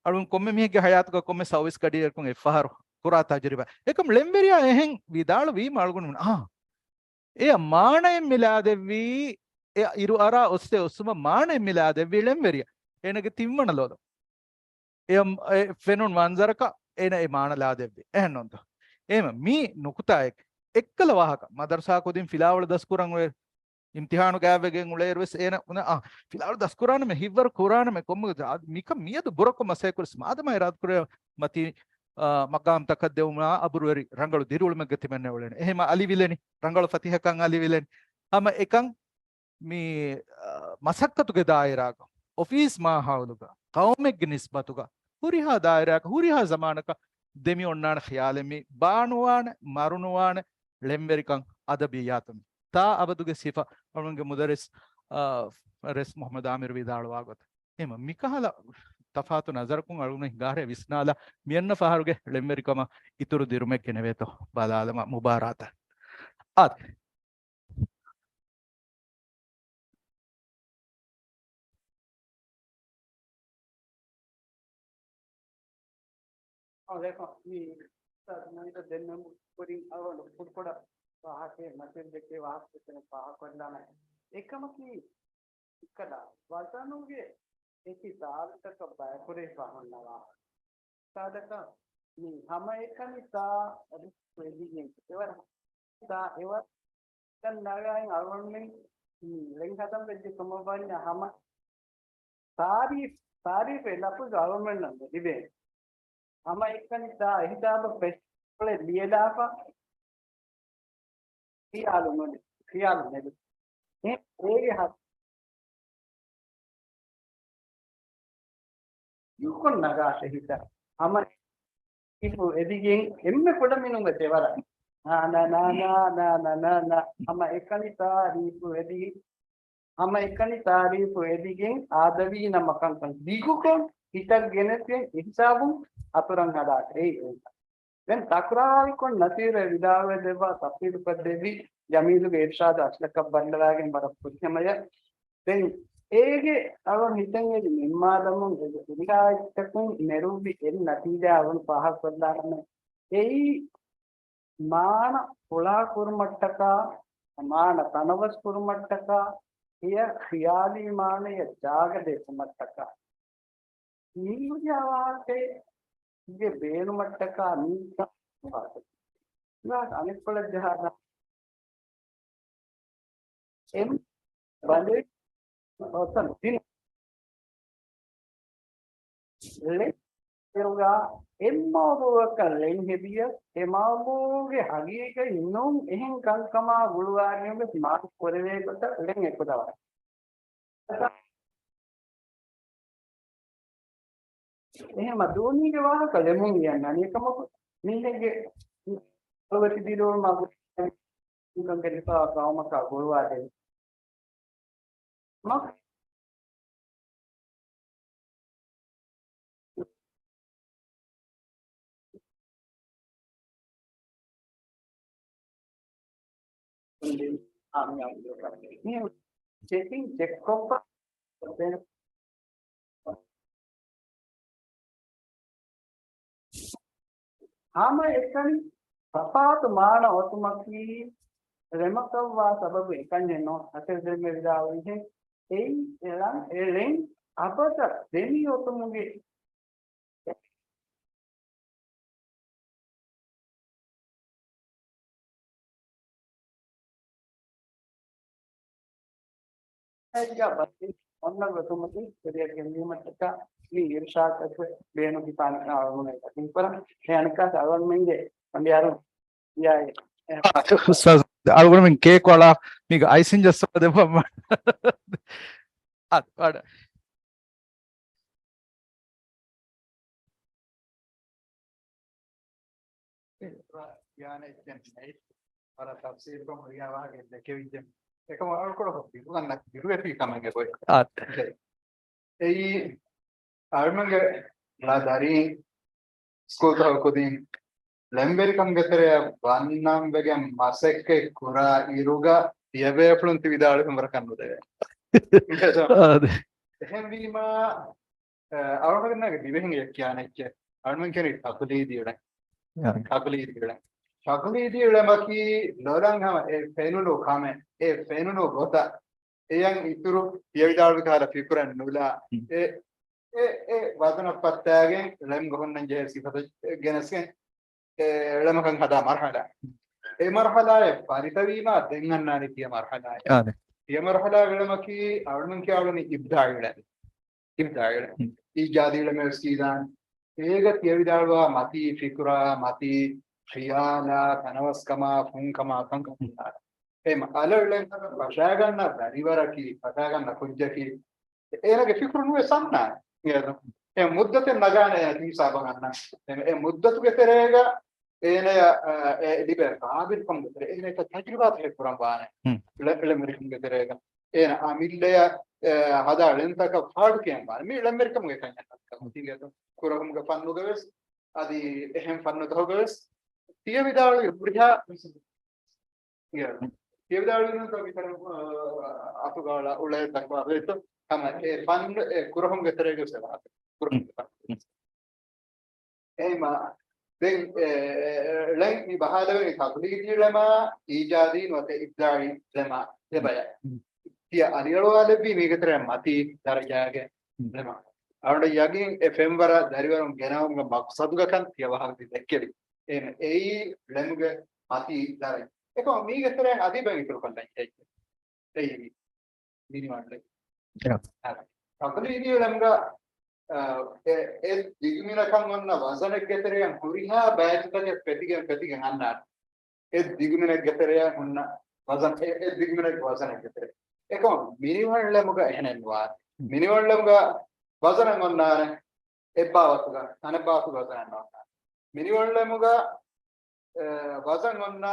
އަޅުގަނޑު ކޮންމެ މީހެއްގެ ހަޔާތުގަ ކޮންމެ ސައުވީސް ގަޑިއެއްކުން އެއްފަހަރު ކުރާ ތަޖުރިބާ. އެކަމު ޅެންވެރިޔާ އެހެން ވިދާޅުވީމަ އަޅުގަނޑު އާ، އެޔަށް މާނައެއް މި ލާދެއްވީ، އެ އިރު އަރާ އޮއްސޭ އޮއްސުމަށް މާނައެއް މި ލާދެއްވީ ޅެންވެރިޔާ. އޭނަގެ ތިންވަނަ ލޮލު. އެ، އެ ފެނުނު މަންޒަރަކަށް އޭނަ އެ މާނަ ލާދެއްވި. އެހެންނުންތޯ؟ އެހެން މީ ނުކުތާއެއް. އެއްކަލަ ވާހަކަ. މަދަރުސާ ކުދިން ފިލާވަޅު ދަސްކުރަން އޮވޭ. އިމްތިހާނު ގާތްވެގެން އުޅޭއިރުވެސް އޭނަ އުނަ، އާ، ފިލާވަޅު ދަސްކުރާނަމޭ، ހިތްވަރު ކުރާނަމޭ، ކޮންމެ ގޮތެއް މިކަން މިއަދު ބުރަކޮށް މަސައްކަތްކުރިސް މާދަމާ އިރާދަކުރޭ މަތީ، އާ، މަގާމްތަކަށް ދެވުމާ އަބުރުވެރި ރަނގަޅު ދިރިއުޅުމެއްގަ ތިމަންނަ އުޅެނީ. އެހެމަ އަލިވިލެނި، ރަނގަޅު ފަތިހަކަން އަލިވިލެނި. ހަމަ އެކަން މި، އާ، މަސައްކަތުގެ ދާއިރާގަ، އޮފީސް މާހައުލުގަ، ޤައުމެއްގެ ނިސްބަތުގަ، ހުރިހާ ދާއިރާއަކަށް، ހުރިހާ ޒަމާނަކަށް ދެމި އޮންނާނެ ޚިޔާލެއް މި ބާނުވާނެ، މަރުނުވާނެ ޅެންވެރިކަން އަދަބިއްޔާތުން. ތާ އަބަދުގެ ސިފަ އަޅުގަނޑުގެ މުދައްރިސް، އާ، ރެސް މުޙައްމަދު އާމިރު ވިދާޅުވާ ގޮތަށް. އެހެމަ މިކަހަލަ ތަފާތު ނަޒަރަކުން އަޅުގަނޑު ހިނގާހޭ ވިސްނާލާ މިއަންނަ ފަހަރުގެ ޅެންވެރިކަމަށް އިތުރު ދިރުމެއް ގެނެވޭތޯ ބަލާލަމާ މުބާރާތަށް. އާދެ. އާ، ދެކޮ، މި އުސްތާޛު މުއިދު ދެންނެވުނު ކުރިން އަޅުގަނޑު ކުޑަކުޑަ ވާހަކައެއް މަތިވެރި ދެކޭ ވާހަކަ ދެކެން ފާހަގަކޮށްލާނަން. އެކަމަކީ، އެއްކަލަ ވަޒަނުގެ އެކި ދާލުތަކަށް ބަޔަކުރެވިފަ ހުންނަވާ. ސާދަކަށް މި ހަމައެކަނި ތާ ރިސްކް އެލިގެން އެވަރަށް ތާ އެވަރަށް ނަގާއިން އަޅުގަނޑުމެން މި ޅެން ހަދަން ވެއްޖެ ކަމަށް ވަންޏާ ހަމަ ތާރީފް، ތާރީފް އެ ލަފުޒު އަޅުގަނޑުމެންނަށް ނުލިބޭނެ. ހަމައެކަނި ތާ އެހިސާބަށް ފެށިކޮޅެއް ލިޔެލާފަ ޚިޔާލު ނުލި، ޚިޔާލު ނެލި. އެ، އޭގެ ހަ-، ޔުކޮން ނަގާށެ ހިތަށް. ހަމަ ތާރީފު އެދިގެން އެންމެ ކުޑަމިނުންގެ ތެވަރަށް. ނާ، ނާ، ނާ. ހަމަ އެކަނި ތާރީފު އެދިގެން، ހަމަ އެކަނި ތާރީފު އެދިގެން އާދަވީ ނަމަކަންކަން ދިގުކޮށް ހިތަށް ގެނެސްގެން އެހިސާބުން އަތުރަން ހަދާށޭ. އެއީ އެއް. ދެން ތަކުރާރުކޮށް ނަސީރު އެ ވިދާޅުވެ ދެއްވާ ތަފްސީލުކޮށްދެއްވި ޖަމީލުގެ އިރްޝާދު އަސްލަކަށް ބައްލަވާގެން ވަރަށް ފުރިހަމަޔަށް. ދެން އޭގެ އަޅުން ހިތަށް އެދި ނިންމާލަމުން އެ ރިވާޔަތްތަކުން ނެރުއްވި އެއް ނަތީޖާ އަޅުން ފާހަގަކޮށްލާނަމޭ. އެއީ މާނަ ފުޅާ ކުރުމަށްޓަކާ، މާނަ ތަނަވަސް ކުރުމަށްޓަކާ، އެޔަށް ޚިޔާލީ މާނަޔަށް ޖާގަ ދެއްކުމަށްޓަކާ. މީހުރިހާ ވާހަކައެއްގެ ބޭނުމަށްޓަކާ މީ ވާހަކަ. އަނެއްކޮޅަށް ޖަހާ އެމް ބަލެ އޮތަން ތިން ލެ އިރުގަ އެއް މައުޟޫއަކަށް ޅެން ހެދިޔަސް، އެ މައުޟޫގެ ހަގީގަތް ނޫން އެހެން ކަންކަމާ ގުޅުވާލިޔުމެސް މާތް ކުރެވޭ ގޮތަށް ޅެން އެކުލަވާ. އެހެމަ ދޫނީގެ ވާހަކަ ޅެމުން ލިޔަން ނަނީ ކަމަކު، މީހެއްގެ އަޅުވެތި ދިރިއުޅުމާ ގުޅިގެން ގެންދަވާ ގައުމަކާ ގުޅުވާދެވި. މަ-، ޗެކިން ޗެކްކޮށްފަ ހަމަ އެކަނި ތަފާތު މާނަ އޮތުމަކީ ޅެމަކަށްވާ ސަބަބު އެކަންޏެއް ނޫން. އަސެއް ދެންމެ ވިދާޅުވިހެން އެއީ އެޅަން އެޅެން އަބަދަށް ދެމި އޮތުމުގެ އެއްގަ ބަސް އޮންނަ ގޮތުމަކީ ކުރިއަށް ގެންދިއުމަށްޓަކާ މި އިރުޝާދު ބޭނުން ހިފާނެ އަޅުގަނޑުމެން ތަކުން ކުރަން. އެ އަނެއްކާ އަޅުގަނޑުމެންގެ ފަނޑިޔާރު އިޔާ އެ. އާ، އުސްތާޒް، އަޅުގަނޑުމެން ކޭކު އަޅާ މީގަ އައިސިން ޖައްސާ ދެއްވަމަ. އާ، ވަޑަ. ކިޔާނެ އެއްޗެއް ނެތް. ވަރަށް ތަފްސީލުކޮށް ހުރިހާ ވާހަކަ ދެކެވިއްޖެ. އެކަމަށް އަޅުކަން ބިރުގަންނަ، ބިރުވެފި ކަމެއް އެބައޮތް. އާ. އެއީ އަޅުމެންގެ ދަރީން ސްކޫލްތަކު ކުދިން ޅެންވެރިކަމުގެ ތެރެއަށް ވަންނަން ވެގެން މަސައްކަތް ކުރާ އިރުގަ ތިޔަބޭފުޅުން ތި ވިދާޅުވެފަ ވަރަކަށް ނުދެވޭ. އާ، އަދި. އެހެންވީމާ، އަޅުގަނޑުމެންގެ ދިވެހިންގެ ކިޔާނެ އެއްޗެއް. އަޅުމެން ކިޔަނީ ތަޤުލީދީ ޅެން. ތަޤުލީދީ ޅެން. ތަޤުލީދީ ޅެމަކީ ލޮލަށް ހަމަ އެ ފެނުނު ކަމެއް، އެ ފެނުނު ގޮތަށް. އެޔަށް އިތުރު ތިޔަ ވިދާޅުވި ކަހަލަ ފިކުރެއް ނުލާ. އެ، އެ، އެ ވަޒަނަށް ފައްޓާގެން ޅެމްގަ ހުންނަން ޖެހޭ ސިފަތައް ގެނެސްގެން އެ ޅެމަކަށް ހަދާ މަރުހަލާ. އެ މަރުހަލާއަށް ފަރިތަވީމާ ދެން އަންނާނީ ތިޔަ މަރުހަލާއަށް. އާދެ. ތިޔަ މަރުހަލާގެ ޅެމަކީ އަޅުމެން ކިޔާ އުޅެނީ އިބްދާޢީ ޅެން. އިބްދާޢީ ޅެން. އީޖާދީ ޅެމެއް ވެސް ކީދާނެ. އޭގަ ތިޔަ ވިދާޅުވާ މަތީ ފިކުރާ، މަތީ ޚިޔާލާ، ތަނަވަސްކަމާ، ފުންކަމާ، ކަންކަން ހުންނާނެ. އެ އަލަށް ޅެން ފަށާގަންނަ ދަރިވަރަކީ، ފަށާގަންނަ ކުއްޖަކީ، އޭނަގެ ފިކުރު ނުވެސް އަންނާނެ. އެ މުއްދަތެއް ނަގާނެ އޭނަ ތި ހިސާބަށް އަންނަން. އެ މުއްދަތުގެ ތެރޭގަ އޭނަޔަށް، އަ، އެ ލިބޭ ޤާބިލްކަމުގެ ތެރޭ އޭނަ ތަޖުރިބާތަކެއް ކުރަން ވާނެ. ހުން. ޅެ-، ޅެންވެރިކަމުގެ ތެރޭގަ އޭނަ އަމިއްލަޔަށް، އެ، ހަދާ ޅެންތަކަށް ފާޑު ކިޔަން ވާނެ. މީ ޅެންވެރިކަމުގެ ކަންޏެއް. ކުރަހުމުގެ ފަންނުގަ ވެސް އަދި އެހެން ފަންނުތަކުގަ ވެސް ތިޔަ ވިދާޅުވި ހުރިހާ ތިޔަ ވިދާޅުވި ނޫންތޯ މިތަނަށް، އަ، އަތުގަ އުޅޭ ތަކުވާ ވޭތޯ ހަމަ އެ ފަންނު އެ ކުރަހުމުގެ ތެރޭގަ ވެސް އެ ވާހަކަ ކުރަހުމުގެ ފަންނު. އެހެންމާ ދެން އެ، އެ، ޅެން މި ބަހާލެވެނީ ތަޤުލީދީ ޅެމާ އީޖާދީ ނުވަތަ އިބްދާޢީ ޅެމާ ދެބަޔަށް. ތިޔަ އަލިއަޅުވާލެއްވީ މީގެ ތެރެއަށް މަތީ ދަރަޖާގެ ޅެމާ. އަޅުގަނޑަށް ޔަގީން އެ ފެންވަރަށް ދަރިވަރުން ގެނައުމުގެ މަޤްޞަދުގަ ކަން ތިޔަ ވާހަކަ ދެއްކެވި. އެ، އެއީ ޅެމުގެ މަތީ ދަރަޖަ. އެކަމަ މީގެ ތެރެއަށް އަދި ބައި އިތުރުކޮށްލަން އެއްޗެއް. އެއީ މިނިވަން ޅެ. އެ. އަ. ތަޤްލީދީ އުޅެމުގަ، އަ، އެ، އެ ދިގުމިނަކަށް އޮންނަ ވަޒަނެއްގެ ތެރެއަށް ހުރިހާ ބައިތުތަކެއް ފެތިގެން ފެތިގެން އަންނާނެ. އެ ދިގުމިނެއްގެ ތެރެއަށް ހުންނަ ވަޒަން، އެ، އެ ދިގުމިނެއްގެ ވަޒަނެއްގެ ތެރެ. އެކަމަ މިނިވަންޅެމުގަ އެހެނެއް ނުވާ. މިނިވަންޅެމުގަ ވަޒަނަށް އޮންނާނެ އެއްބާވަތުގަ، އަނެއްބާވަތުގަ ވަޒަނަށް އޮންނާނެ. މިނިވަންޅެމުގަ، އެ، ވަޒަން އޮންނަ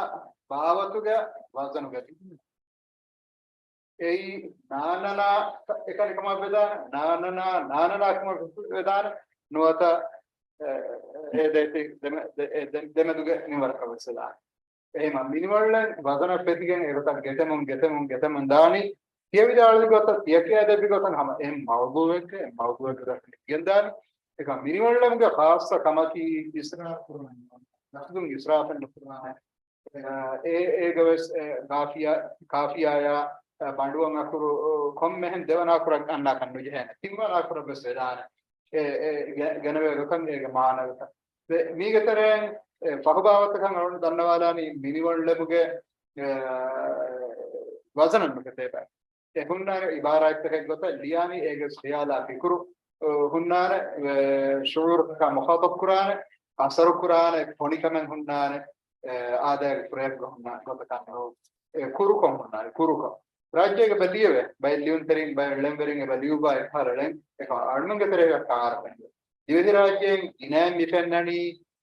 ބާވަތުގެ ވަޒަނުގެ ދިގުމިނެއް. އެއީ ނާނަނާ އެކަނިކަމަށް ވެދާނެ، ނާނަނާ ނާނަނާކަމަށް ވެދާނެ، ނުވަތަ، އެ، އެ ދެ-، ދެ-، ދެ-، ދެ-، ދެމެދުގެ މިންވަރަކަށް ވެސް ވެދާނެ. އެހެން މިނިވަންޅެން ވަޒަނަށް ފެތިގެން އެގޮތަށް ގެތެމުން، ގެތެމުން، ގެތެމުން ދާނީ. ކިޔެވިދާޅުވި ގޮތަށް، ތިޔަ ކިޔައިދެއްވި ގޮތަށް ހަމަ އެހެން މައުޟޫއެއްގެ، މައުޟޫއެއްގެ ގޮތަށް ގެންދާނީ. އެކަމަ މިނިވަންޅެމުގެ ޚާއްޞަ ކަމަކީ އިސްރާފު ކުރުމެއް ނޫން. ލަފްޒުން އިސްރާފެއް ނުކުރާނެ. އެ، އޭގަވެސް، އެ، ގާފިޔާ، ކާފިޔާޔާ، އެ، ބަނޑުވަން އަކުރު، އު، ކޮންމެހެން ދެވަނަ އަކުރަށް އަންނާކަށް ނުޖެހޭނެ. ތިންވަނަ އަކުރަށް ވެސް ވެދާނެ. އެ، އެ، ގެ-، ގެނެވޭ ގޮތަށް އޭގެ މާނަ ގޮތަށް. ދެ-، މީގެ ތެރެއިން، އެ، ފަހުބާވަތަކަށް އަޅުން ދަންނަވާލާނީ މިނިވަންޅެމުގެ، އެ، ވަޒަނަށް ނުފެތޭ ބައެއް. އެ ހުންނާނެ އިބާރާތްތަކެއް ގޮތަށް ލިޔާނީ އޭގެ ޚިޔާލާ ފިކުރު، އު، ހުންނާނެ، އެ، ޝުޢޫރުތަކާ މުޚާޠަބް ކުރާނެ، އަސަރު ކުރާނެ، ފޮނިކަމެއް ހުންނާނެ، އެ، އާދައިގެ ފުރައެއްގަ ހުންނާނެ ގޮތަކަށް ނޫން. އެ، ކުރުކޮށް ހުންނާނެ، ކުރުކޮށް. ރާއްޖޭގެ ބަ ލިޔެވޭ، ބައެއް ލިޔުންތެރިން، ބައެއް ޅެންވެރިން އެބަ ލިޔުއްވާ އެއްފަހަރަ ޅެން، އެކަމަ އަޅުމެންގެ ތެރޭގަ ކާރަކަށް. ދިވެހިރާއްޖޭން ގިނައިން މި ފެންނަނީ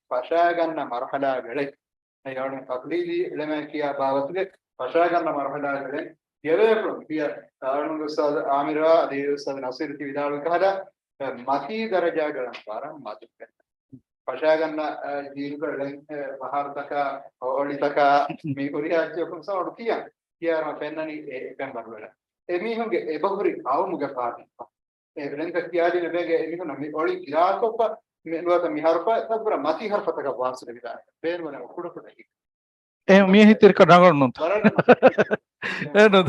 ފަށާގަންނަ މަރުޙަލާގެ ޅެން. އެ އަޅުން ތަޤްލީދީ އިލްމެއް ކިޔާ ބާވަތުގެ ފަށާގަންނަ މަރުޙަލާގެ ޅެން ކިޔަވޭފުޅުން ކިޔާ އަޅުންގެ އުސްތާޛު އާމިރާ އަދި އުސްތާޛު ނަސީރު ތި ވިދާޅުވި ކަހަލަ، އެ، މަތީ ދަރަޖާގެ ޅެން ވަރަށް މަދު ފެންނަ. ފަށާގަންނަ، އެ، ޖީލުގެ ޅެން، އެ، ބަހާރުތަކާ، އޮޅިތަކާ، މި ހުރިހާ އެއްޗަކުން ސަވަނު ކިޔާ، ކިޔާ ފެންނަނީ އެ، އެ ފެންވަރު ޅެން. އެމީހުންގެ އެބަހުރި ޤައުމުގެ ފާތިފަ. އެ ރެންކަ ކިޔާދިން ވޭގެ އެމީހުންނަށް މި އޮޅި ގިރާކޮށްފަ، މި ނުވަތަ މި ހަރުފަ، ތައްބުރަ މަތީ ހަރުފަތަކަށް ވާސިލު ވިދާނެ. ބޭނުމަނެ ކުޑަ ކުޑަ ހި. އެ މީ ހިތިރިކަ ނަގަޅު ނުންތަ؟ ވަރަށް އެ ނު-،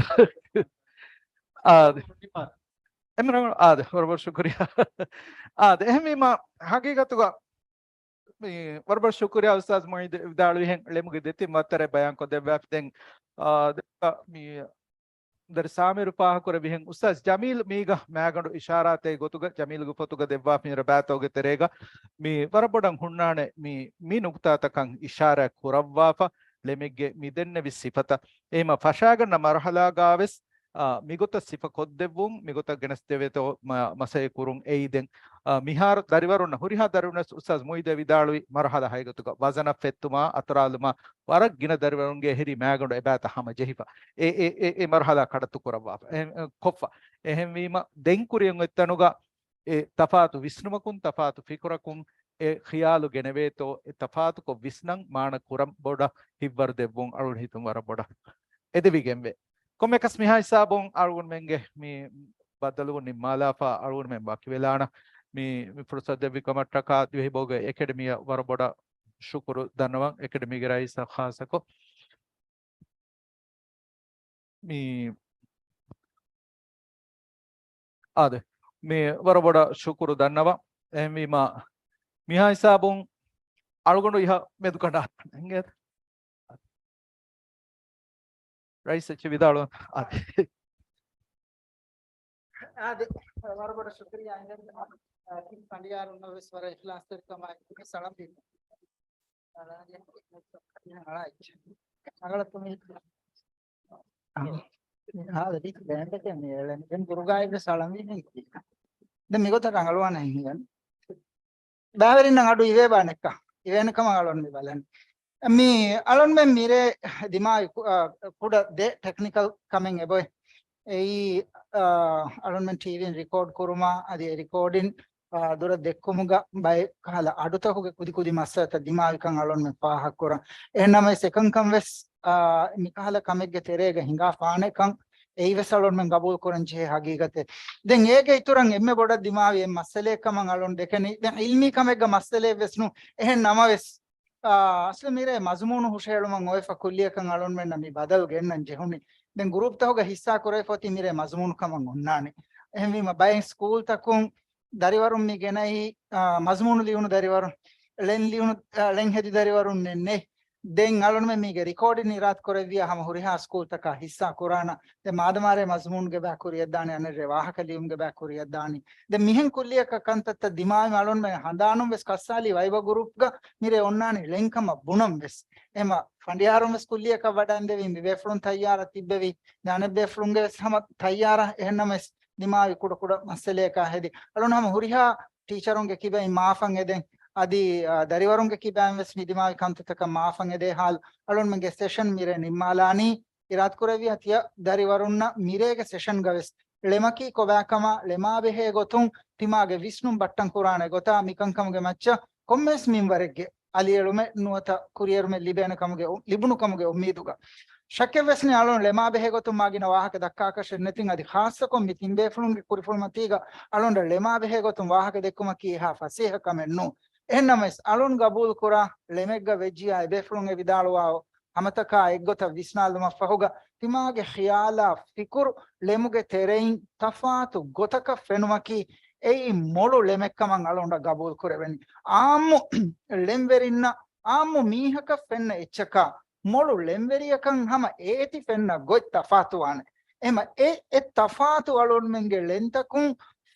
އާދެ. އެ މި ނަގަޅު އާދެ. ވަރަށް ވަރަށް ޝުކުރިއްޔާ. އާދެ. އެހެންވީމަ، ހަގީގަތުގަ މި ވަރަށް ވަރަށް ޝުކުރިއްޔާ އުސްތާޛު މުއިދު ވިދާޅުވިހެން ޅެމުގެ ދެތިން ވައްތަރެއް ބަޔާންކޮށް ދެއްވާފި. ދެން، އާ، ދެ-، މި ދަރި ސާމިރު ފާހަގަކުރެއްވިހެން އުސްތާޛު ޖަމީލް މީގަ މާގަނޑު އިޝާރާތެއް ގޮތުގަ ޖަމީލްގެ ފޮތުގަ ދެއްވާފި މިރަ ބާތޯގެ ތެރޭގަ މި ވަރަށް ބޮޑަށް ހުންނާނެ މި، މި ނުކުތާތަކަށް އިޝާރާތް ކުރައްވާފަ ޅެމެއްގެ މި ދެންނެވި ސިފަތައް. އެހެމަ ފަށާގަންނަ މަރުޙަލާގާވެސް، އާ، މިގޮތަށް ސިފަ ކޮށްދެއްވުން، މިގޮތަށް ގެނެސްދެވޭތޯ މަ-، މަސައްކަތް ކުރުން އެއީ ދެން، އާ، މިހާރު ދަރިވަރުންނަށް ހުރިހާ ދަރިވަރުންނަށް އުސްތާޛު މުއިދު ވިދާޅުވި މަރުޙަލާ ހަގީގަތުގަ ވަޒަނަށް ފެއްތުމާ، އަތުރާލުމާ، ވަރަށް ގިނަ ދަރިވަރުންގެ އެހެރީ މާގަނޑު އެބައިތައް ހަމަޖެހިފަ. އެ، އެ، އެ، އެ މަރުޙަލާ ކަޑައްތު ކުރައްވާފަ. އެ، އެ، ކޮށްފަ. އެހެންވީމަ، ދެން ކުރިއަށް އޮތް ތަނުގަ އެ ތަފާތު ވިސްނުމަކުން، ތަފާތު ފިކުރަކުން އެ ޚިޔާލު ގެނެވޭތޯ، އެ ތަފާތުކޮށް ވިސްނަން މާނަ ކުރަން ބޮޑަށް ހިތްވަރު ދެއްވުން އަޅުގަނޑު ހިތުން ވަރަށް ބޮޑަށް އެދެވިގެންވޭ. ކޮންމެއަކަސް މިހާ ހިސާބުން އަޅުގަނޑުމެންގެ މި ބައްދަލުވުން ނިންމާލާފަ އަޅުގަނޑުމެން ވަކިވެލާނަ މި، މި ފުރުސަތު ދެއްވި ކަމަށްޓަކާ ދިވެހި ބޯގެ އެކަޑަމީއަށް ވަރަށް ބޮޑަށް ޝުކުރު ދަންނަވަން. އެކަޑަމީގެ ރައީސަށް ޚާއްޞަކޮށް މި، އާދެ، މި ވަރަށް ބޮޑަށް ޝުކުރު ދަންނަވަން. އެހެންވީމަ، މިހާ ހިސާބުން އަޅުގަނޑު އިހަށް މެދުކަނޑާ އިނގޭތަ؟ ރައީސް އެއްޗެއް ވިދާޅުވަން. އާދެ. އާދެ، ވަރަށް ބޮޑަށް ޝުކުރިއްޔާ އިނގޭތަ؟ އާ، ތި ފަނޑިޔާރުންނަށް ވެސް ވަރަށް އިޚްލާޞްތެރިކަމާއެކު ސަޅަންވީ. އަޅާ، އަޅާ، އަޅާ، ދެން ބުރުގާއި ވެސް ސަޅަންވީ ނެތް. ދެން މިގޮތަށް ރަނގަޅުވާނެ ހިނގަން. ބައިވެރިންނަށް އަޑު އިވޭބާ ނެއްކާ؟ އިވޭނެ ކަމަށް އަޅުން މި ބަލަން. މި އަޅުންމެން މިރޭ ދިމާވި ކު-، އަ، ކުޑަ ދެ ޓެކްނިކަލް ކަމެއް އެބޮތް. އެއީ، އަ، އަޅުންމެން ޓީވީން ރިކޯޑް ކުރުމާ، އަދި އެ ރިކޯޑިން، އަ، ދުރަށް ދެއްކުމުގަ ބައެއް ކަހަލަ އަޑުތަކުގެ ކުދި ކުދި މައްސަލަތައް ދިމާވިކަން އަޅުންމެން ފާހަގަކުރަން. އެހެންނަމަވެސް އެކަންކަން ވެސް، އާ، މިކަހަލަ ކަމެއްގެ ތެރޭގަ ހިނގާފާނެކަން އެއީވެސް އަޅުންމެން ގަބޫލު ކުރަން ޖެހޭ ހަގީގަތެއް. ދެން އޭގެ އިތުރަށް އެންމެ ބޮޑަށް ދިމާވި އެއް މައްސަލައެއް ކަމަށް އަޅުން ދެކެނީ، ދެން އިލްމީ ކަމެއްގަ މައްސަލައެއް ވެސް ނޫން. އެހެން ނަމަވެސް، އާ، އަސްލު މިރޭ މަޒުމޫނު ހުށަހެޅުމަށް އޮވެފަ ކުއްލިއަކަށް އަޅުންމެންނަށް މި ބަދަލު ގެންނަން ޖެހުނީ. ދެން ގްރޫޕްތަކުގަ ހިއްސާ ކުރެވިފަ އޮތީ މިރޭ މަޒުމޫނު ކަމަށް އޮންނާނެ. އެހެންވީމަ ބައެއް ސްކޫލްތަކުން ދަރިވަރުން މި ގެނައީ، އާ، މަޒުމޫނު ލިޔުނު ދަރިވަރުން، ޅެން ލިޔުނު، އާ، ޅެން ހެދި ދަރިވަރުން ނެއް ނެތް. ދެން އަޅުންމެން މީގެ ރިކޯޑިން އިރާދަ ކުރެއްވިޔާ ހަމަ ހުރިހާ ސްކޫލްތަކާ ހިއްސާ ކުރާނަ. ދެން މާދަމާރޭ މަޒުމޫނުގެ ބައި ކުރިޔަށްދާނެ، އަނެއްރޭ ވާހަކަ ލިޔުމުގެ ބައި ކުރިޔަށްދާނީ. ދެން މިހެން ކުއްލިއަކަށް ކަންތައްތައް ދިމާވި އަޅުންމެން ހަނދާނުން ވެސް ކައްސާލީ ވައިބަ ގުރޫޕްގަ މިރޭ އޮންނާނީ ޅެންކަމަށް ބުނަން ވެސް. އެހެމަ ފަނޑިޔާރުން ވެސް ކުއްލިއަކަށް ވަޑައިންދެވީ މި ބޭފުޅުން ތައްޔާރަށް ތިއްބެވި. ދެން އަނެއް ބޭފުޅުންގެ ވެސް ހަމަ ތައްޔާރަށް އެހެންނަމަވެސް ދިމާވި ކުޑަކުޑަ މައްސަލަޔަކާ ހެދި. އަޅުން ހަމަ ހުރިހާ ޓީޗަރުންގެ ކިބައިން މާފަށް އެދެން. އަދި، އާ، ދަރިވަރުންގެ ކިބައިން ވެސް މި ދިމާވި ކަންތައްތަކަށް މާފަށް އެދޭ ހާލު. އަޅުންމެންގެ ސެޝަން މިރޭ ނިންމާލާނީ. އިރާދަކުރެއްވިޔާ ތިޔަ ދަރިވަރުންނަށް މިރޭގެ ސެޝަންގަ ވެސް ޅެމަކީ ކޮބާކަމާ، ޅެމާ ބެހޭ ގޮތުން ތިމާގެ ވިސްނުން ބައްޓަން ކުރާނެ ގޮތާ މިކަންކަމުގެ މައްޗަށް ކޮންމެވެސް މިންވަރެއްގެ އަލިއެޅުމެއް ނުވަތަ ކުރިއެރުމެއް ލިބޭނެ ކަމުގެ އު-، ލިބުނު ކަމުގެ އުއްމީދުގަ. ޝައްކެއްވެސް ނެތް އަޅުން ޅެމާ ބެހޭ ގޮތުން މާ ގިނަ ވާހަކަ ދައްކާކަށެއް ނެތިން އަދި ޚާއްޞަކޮށް މި ތިން ބޭފުޅުންގެ ކުރިފުޅުމަތީގަ އަޅުން ޅެމާ ބެހޭ ގޮތުން ވާހަކަ ދެއްކުމަކީ އެހާ ފަސޭހަ ކަމެއް ނޫން. އެހެންނަމަވެސް އަޅުން ގަބޫލު ކުރާ ޅެމެއްގަ ވެއްޖިޔާ އެ ބޭފުޅުން އެ ވިދާޅުވާ ހަމަތަކާ އެއްގޮތަށް ވިސްނާލުމަށްފަހުގަ ތިމާގެ ޚިޔާލާ ފިކުރު ޅެމުގެ ތެރެއިން ތަފާތު ގޮތަކަށް ފެނުމަކީ އެއީ މޮޅު ޅެމެއްކަމަށް އަޅުން ގަބޫލު ކުރެވެނީ. އާއްމު ޅެންވެރިންނަށް އާއްމު މީހަކަށް ފެންނަ އެއްޗަކާ މޮޅު ޅެންވެރިޔަކަށް ހަމަ އޭތި ފެންނަ ގޮތް ތަފާތުވާނެ. އެހެމަ އެ، އެ ތަފާތު އަޅުންމެންގެ ޅެންތަކުން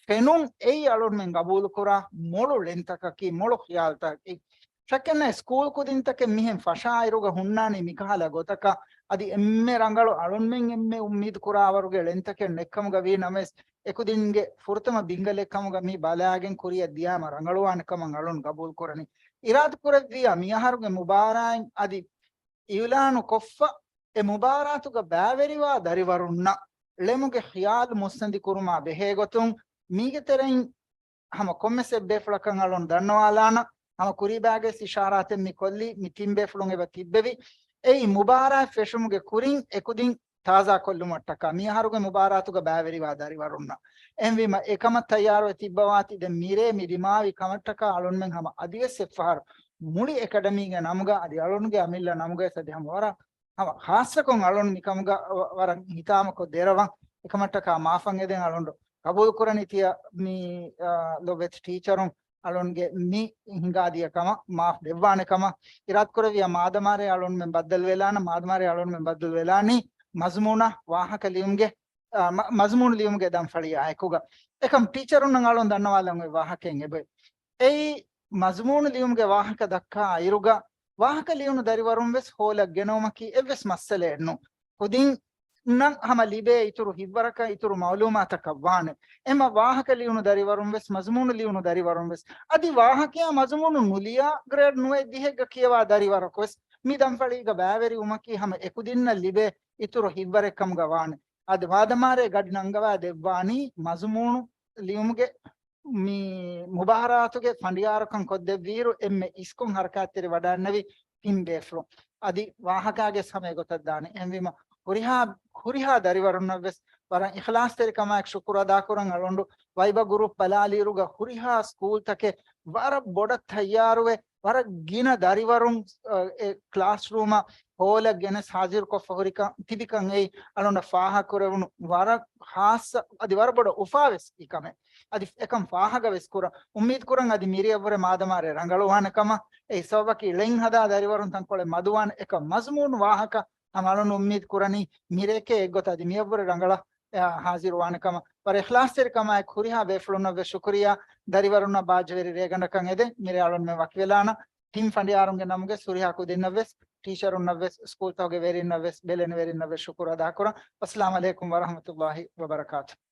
ފެނުން އެއީ އަޅުންމެން ގަބޫލުކުރާ މޮޅު ޅެންތަކަކީ، މޮޅު ޚިޔާލުތަކަކީ. ޝައްކެއްނެތް ސްކޫލް ކުދިންތަކެއް މިހެން ފަށާއިރުގަ ހުންނާނީ މިކަހަލަ ގޮތަކަށް. އަދި އެންމެ ރަނގަޅު އަޅުންމެން އެންމެ އުއްމީދު ކުރާވަރުގެ ޅެންތަކެއް ނެތްކަމުގަ ވީ ނަމަވެސް، އެކުދިންގެ ފުރަތަމަ ބިންގަލެއް ކަމުގަ މި ބަލާގެން ކުރިއަށް ދިޔާމަ ރަނގަޅުވާނެ ކަމަށް އަޅުން ގަބޫލު ކުރަނީ. އިރާދަ ކުރެއްވިޔާ މިއަހަރުގެ މުބާރާތް އަދި އިއުލާނު ކޮށްފަ، އެ މުބާރާތުގަ ބައިވެރިވާ ދަރިވަރުންނަށް ޅެމުގެ ޚިޔާލު މުއްސަނދި ކުރުމާ ބެހޭ ގޮތުން، މީގެ ތެރެއިން ހަމަ ކޮންމެސް އެއްބޭފުޅަކަށް އަޅުން ދަންނަވާލާނަ، ހަމަ ކުރީބާގެ އިޝާރާތެއް މި ކޮށްލީ، މި ތިން ބޭފުޅުން އެބަ ތިއްބެވި. އެއީ މުބާރާތް ފެށުމުގެ ކުރިން އެކުދިން ތާޒާކޮށްލުމަށްޓަކާ މިއަހަރުގެ މުބާރާތުގަ ބައިވެރިވާ ދަރިވަރުންނަށް. އެހެންވީމަ އެކަމަށް ތައްޔާރުވެ ތިއްބަވާތީ ދެން މިރޭ މި ދިމާވި ކަމަށްޓަކާ އަޅުންމެން ހަމަ އަދިވެސް އެއްފަހަރު މުޅި އެކަޑަމީގެ ނަމުގަ އަދި އަޅުންގެ އަމިއްލަ ނަމުގަ އަދި ހަމަ ވަރަށް ހަމަ ޚާއްޞަކޮށް އަޅުން މިކަމުގަ ވަ-، ވަރަށް ހިތާމަކޮށް ދެރަވަން. އެކަމަށްޓަކާ މާފަށް އެދެން އަޅުން ގަބޫލު ކުރަނީ ތިޔަ މި، އާ، ލޮބުވެތި ޓީޗަރުން އަޅުންގެ މި ހިނގާދިޔަ ކަމަށް މާފް ދެއްވާނެ ކަމަށް. އިރާދަ ކުރެއްވިޔާ މާދަމާރޭ އަޅުންމެން ބައްދަލުވެލާނަ، މާދަމާރޭ އަޅުންމެން ބައްދަލުވެލާނީ މަޒުމޫނާ ވާހަކަ ލިޔުމުގެ، އާ، މަ-، މަޒުމޫނު ލިޔުމުގެ ދަންފަޅިއާ އެކުގަ. އެކަމް ޓީޗަރުންނަށް އަޅުން ދަންނަވާލަން އޮތް ވާހަކައެއް އެބައޮތް. އެއީ މަޒުމޫނު ލިޔުމުގެ ވާހަކަ ދައްކާ އިރުގަ، ވާހަކަ ލިޔުނު ދަރިވަރުން ވެސް ހޯލަށް ގެނައުމަކީ އެއްވެސް މައްސަލައެއް ނޫން. ކުދިންނަށް ހަމަ ލިބޭ އިތުރު ހިތްވަރަކަށް އިތުރު މައުލޫމާތަކަށް ވާނެ. އެމަ ވާހަކަ ލިޔުނު ދަރިވަރުން ވެސް، މަޒުމޫނު ލިޔުނު ދަރިވަރުން ވެސް، އަދި ވާހަކަޔާ މަޒުމޫނު ނުލިޔާ ގްރޭޑް ނުވައެއް ދިހައެއްގަ ކިޔަވާ ދަރިވަރަކު ވެސް މި ދަންފަޅީގަ ބައިވެރިވުމަކީ ހަމަ އެކުދިންނަށް ލިބޭ އިތުރު ހިތްވަރެއް ކަމުގަ ވާނެ. އަދި މާދަމާރޭ ގަޑި ނަންގަވާ ދެއްވާނީ މަޒުމޫނު ލިޔުމުގެ މި މުބާރާތުގެ ފަނޑިޔާރުކަން ކޮށްދެއްވިއިރު، އެންމެ އިސްކޮށް ހަރަކާތްތެރި ވަޑައިންނެވި ތިން ބޭފުޅުން. އަދި ވާހަކާގެ ސަމޭ ގޮތަށް ދާނެ. އެހެންވީމަ، ހުރިހާ، ހުރިހާ ދަރިވަރުންނަށް ވެސް ވަރަށް އިޚްލާޞްތެރިކަމާއެކު ޝުކުރު އަދާކުރަން އަޅުނޑު. ވައިބަ ގުރޫޕް ބަލާލިއިރުގަ ހުރިހާ ސްކޫލްތަކެއް ވަރަށް ބޮޑަށް ތައްޔާރުވެ، ވަރަށް ގިނަ ދަރިވަރުން، އަ، އެ ކްލާސްރޫމަށް ހޯލަށް ގެނެސް ހާޒިރުކޮށްފަ ހުރިކަން، ތިބިކަން އެއީ އަޅުނޑަށް ފާހަގަކުރެވުނު ވަރަށް ޚާއްޞަ އަދި ވަރަށް ބޮޑަށް އުފާވެސް އެކަމެއް. އަދި އެކަން ފާހަގަވެސް ކުރަން. އުއްމީދު ކުރަން އަދި މިރޭއަށްވުރެ މާދަމާރޭ ރަނގަޅުވާނެ ކަމަށް. އެ ސަބަބަކީ ޅެން ހަދާ ދަރިވަރުން ތަންކޮޅެއް މަދުވާނެ. އެކަމް މަޒުމޫނު ވާހަކަ ހަމަ އަޅުން އުއްމީދު ކުރަނީ މިރޭކޭ އެއްގޮތަށް އަދި މިއަށްވުރެ ރަނގަޅަށް އެ، ހާޒިރުވާނެ ކަމަށް. ވަރަށް އިޚްލާޞްތެރިކަމާއެކު ހުރިހާ ބޭފުޅުންނަށްވެސް ޝުކުރިއްޔާ. ދަރިވަރުންނަށް ބާއްޖަވެރި ރޭގަނޑަކަށް އެދެން މިރޭ އަޅުންމެން ވަކިވެލާނަން. ޓީމް ފަނޑިޔާރުންގެ ނަމުގައި ހުރިހާ ކުދިންނަށް ވެސް، ޓީޗަރުންނަށް ވެސް، ސްކޫލްތަކުގެ ވެރިންނަށް ވެސް، ބެލެނިވެރިންނަށް ވެސް ޝުކުރު އަދާކުރަން. އައްސަލާމު ޢަލައިކުމް ވަރަޙްމަތުﷲި ވަބަރަކާތުހު.